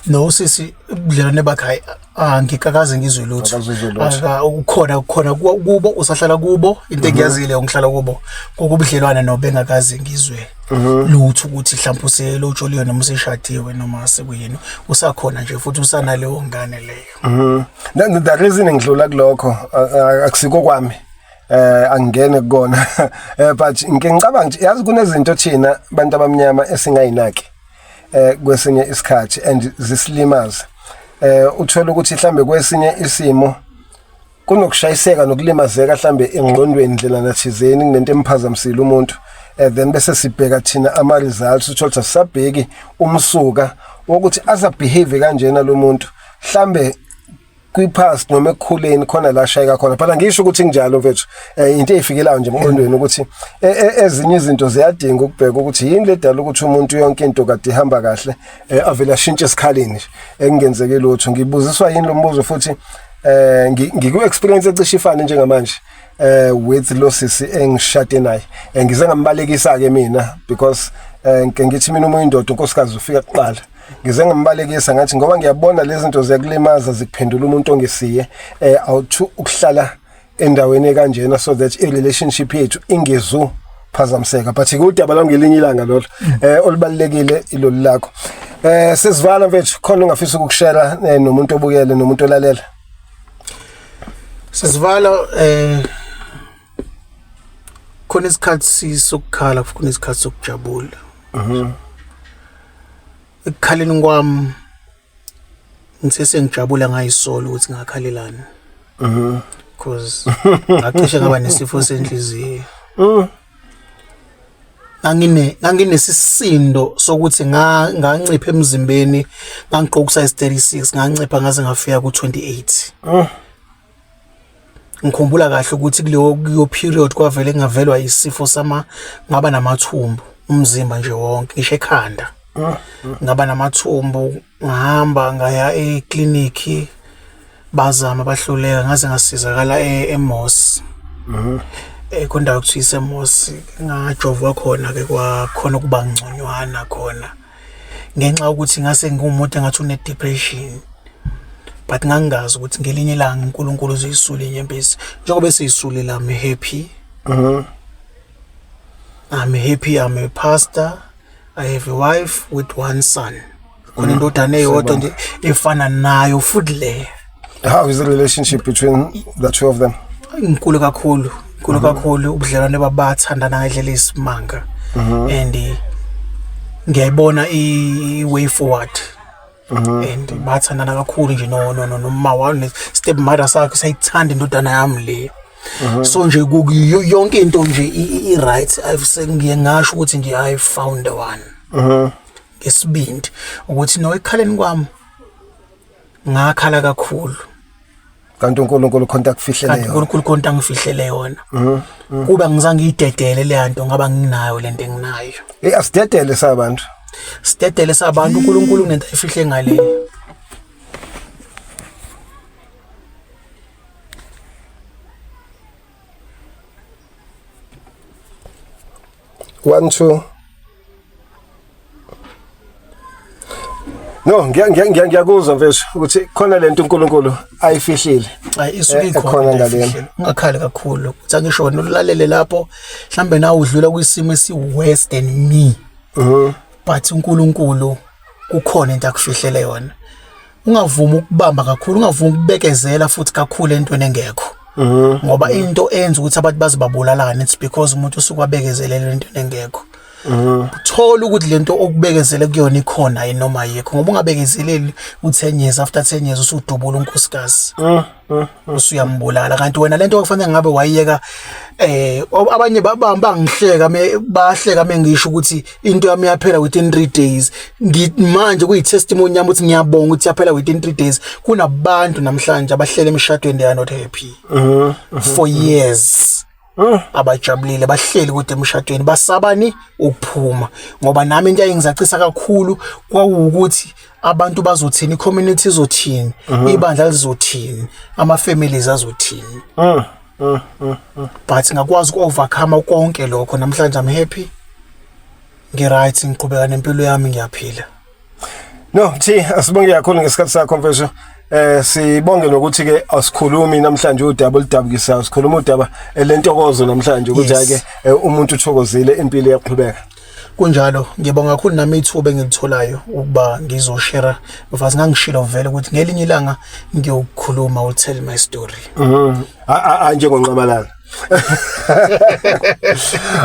No, sisi ubudlelwane bakhe, hayi, angikakaze ngizwe lutho. Akazuzwe lutho. Ukhona khona kubo, usahlala kubo. Into engiyazile, ngihlala kubo kokubudlelwane nobengakaze ngizwe lutho ukuthi mhlawumbe uselotsholiwe noma useshadiwe noma sekuyini. Usakhona nje futhi usanaleyo ngane leyo. The reason ngidlula kulokho, akusiko kwami, angingene kukona, but ngike ngicabanga nje, yazi, kunezinto thina bantu abamnyama esingayinaki kwesinye isikhathi and zisilimaza. Uthola ukuthi mhlambe kwesinye isimo kunokushayiseka nokulimazeka mhlambe engqondweni, ndlela nathizeni kunento emphazamisile umuntu, then bese sibheka thina ama results, uthola ukuthi asisabheki umsuka wokuthi aza behave kanjena lo muntu, mhlambe kwi-past noma ekukhuleni khona la shayeka khona. Phela ngisho ukuthi kunjalo, mfethu, into ezifikelayo nje emqondweni ukuthi ezinye izinto ziyadinga ukubheka ukuthi yini ledala ukuthi umuntu yonke into kade ihamba kahle, avele ashintshe esikhaleni nje ekungenzeki lutho. Ngibuziswa yini lo mbuzo futhi, ngiku experience ecishe ifane njengamanje with lo sisi engishade naye. Ngize ngambalekisa ke mina because ngike ngithi mina uma uyindoda, unkosikazi ufika kuqala. Ngize ngimbalekisa ngathi ngoba ngiyabona lezi zinto ziyakulimaza, zikuphendula umuntu ongesiye, awuthu ukuhlala endaweni ekanjena so that i relationship yethu ingezu phazamiseka. But kudaba langelinye ilanga lolo. Olubalekile ilolu lakho. Sesivala, mfethu, khona ungafisa ukukushare nomuntu obukele nomuntu olalela? Sesivala, khona isikhathi sokukhala, khona isikhathi sokujabula. Ekukhaleni kwami ngithe sengijabula ngayisolo ukuthi ngakhalelani, because ngacishe ngaba nesifo senhliziyo. Nganginesisindo sokuthi ngancipha emzimbeni, ngangigqoka size 36, ngancipha ngaze ngafika ku-28. Ngikhumbula kahle ukuthi kuleyo period kwavele ngavelwa isifo sama, ngaba namathumbu umzimba nje wonke, ngisho ekhanda ngaba namathumbu. Ngahamba ngaya eklinikhi, bazama bahluleka, ngaze ngasizakala eMoss, kundawo kuthiwa iseMoss, ngajovwa khona ke, kwakhona ukuba ngconywana khona ngenxa yokuthi ngase ngiwumuntu engathi une depression, but ngangingazi ukuthi ngelinye ilanga uNkulunkulu uzoyisula inyembezi njengoba eseyisule. I'm happy, I'm happy. I'm a pastor, I have a wife with one son, khona indodana eyodwa nje efana nayo futhi le. How is the relationship between the two of them? Inkulu kakhulu, inkulu kakhulu. Ubudlelwane babathandana ngendlela eyisimanga and ngiyayibona i-way forward and bathandana kakhulu nje no noma wami, step mother sakhe sayithanda indodana yami le. So nje yonke into nje i-right. I've sengiye ngasho ukuthi nje I found the one ngesibindi ukuthi no, ekukhaleni kwami ngakhala kakhulu. Kanti uNkulunkulu khonta akufihlele kanti yona. uNkulunkulu konke angifihlele yona. Kuba ngizange ngiyidedele le nto, ngaba nginayo lento enginayo. Asidedele sabantu. Sidedele sabantu, uNkulunkulu kunento ayifihle ngale. One, two. No, ngiyakuzwa mfethu ukuthi khona lento uNkulunkulu ayifihlile. Hayi, isuke ekhona ikhona into ngalena. ayifihlile. Ungakhali kakhulu ukuthi angisho wena ulalele lapho, mhlambe nawe udlula kwisimo esi worse than me, but uNkulunkulu kukhona into akufihlele yona. Ungavumi ukubamba kakhulu, ungavumi ukubekezela futhi kakhulu entweni engekho, ngoba into enza ukuthi abantu baze babulalane, it's because umuntu usuke wabekezelela entweni engekho. Uthola ukuthi lento okubekezele kuyona ikhona yini noma ayikho, ngoba ungabekezeleli u-10 years, after 10 years usudubula unkosikazi, usuyambulala, kanti wena lento okufanele ngabe wayiyeka. Abanye bangihleka me bahleka mengisho ukuthi into yami yaphela within 3 days. Manje kuyi testimony yami ukuthi ngiyabonga ukuthi yaphela within 3 days. Kunabantu namhlanje abahlele emshadweni, they are not happy for years. Abajabulile bahleli kude emshadweni, basabani ukuphuma, ngoba nami into eyingizacisa kakhulu kwawukuthi abantu bazothini, i-community izothini, ibandla lizothini, ama-families azothini. But ngakwazi uku-overcome konke lokho. Namhlanje I'm happy, ngi-right, ngiqhubeka nempilo yami, ngiyaphila. No, Thi, asibonge kakhulu ngesikhathi sakho, mfethu. Sibonge nokuthi ke asikhulumi namhlanje udaba oludabukisayo, sikhuluma udaba lentokozo namhlanje ukuthi ake umuntu uthokozile, impilo iyaqhubeka. Kunjalo, ngibonga kakhulu nami ithuba engilitholayo ukuba ngizoshare, because ngangishilo vele ukuthi ngelinye ilanga ngiyokukhuluma, will tell my story. A njengonqamalala.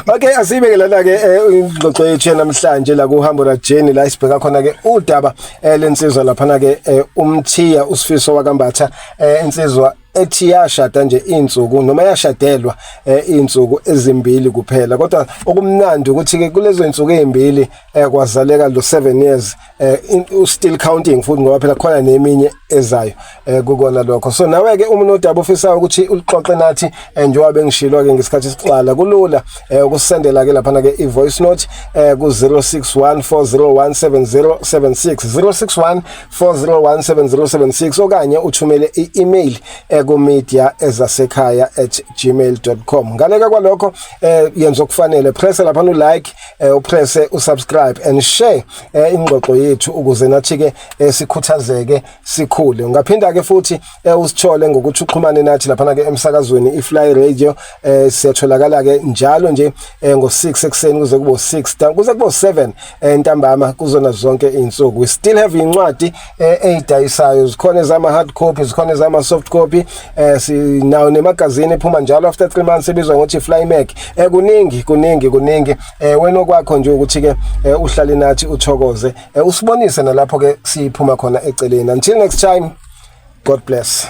Okay, asibeke lana ke ingxoxo yethu namhlanje la kuhambo la journey, la isibheka khona ke udaba lensizwa laphana ke uMthiya uSifiso wakaMbatha, insizwa ethi yashada nje insuku noma yashadelwa insuku ezimbili kuphela, kodwa okumnandi ukuthi ke kulezo insuku ezimbili kwazaleka lo 7 years, still counting futhi, ngoba phela khona neminye ezayo kukona lokho. So nawe ke uma unodaba ofisayo ukuthi ulixoxe nathi, njengoba bengishilo ke ngesikhathi siqala, kulula ukusendela ke laphana ke i-voice note ku 0614017076, 0614017076, okanye uthumele i-email ku media@ezasekhaya@gmail.com. Ngaleka kwalokho, yenza okufanele, press lapha u like, upress usubscribe and share ingxoxo yethu ukuze nathi ke sikhuthazeke, sikhule. Ungaphinda ke futhi usithole ngokuthi uxhumane nathi lapha ke emsakazweni iFly Radio. Siyatholakala ke njalo nje ngo6 ekseni kuze kube 6 kuze kube 7 ntambama kuzona zonke izinsuku. We still have incwadi ezidayisayo, zikhona ezama hard copy, zikhona ezama soft copy. Sinawo nemagazini ephuma njalo after 3 months ebizwa ngokuthi Fly Mag. Kuningi, kuningi, kuningi. Wena okwakho nje ukuthi ke uhlale nathi, uthokoze, usibonise nalapho ke siphuma khona eceleni. Until next time, God bless.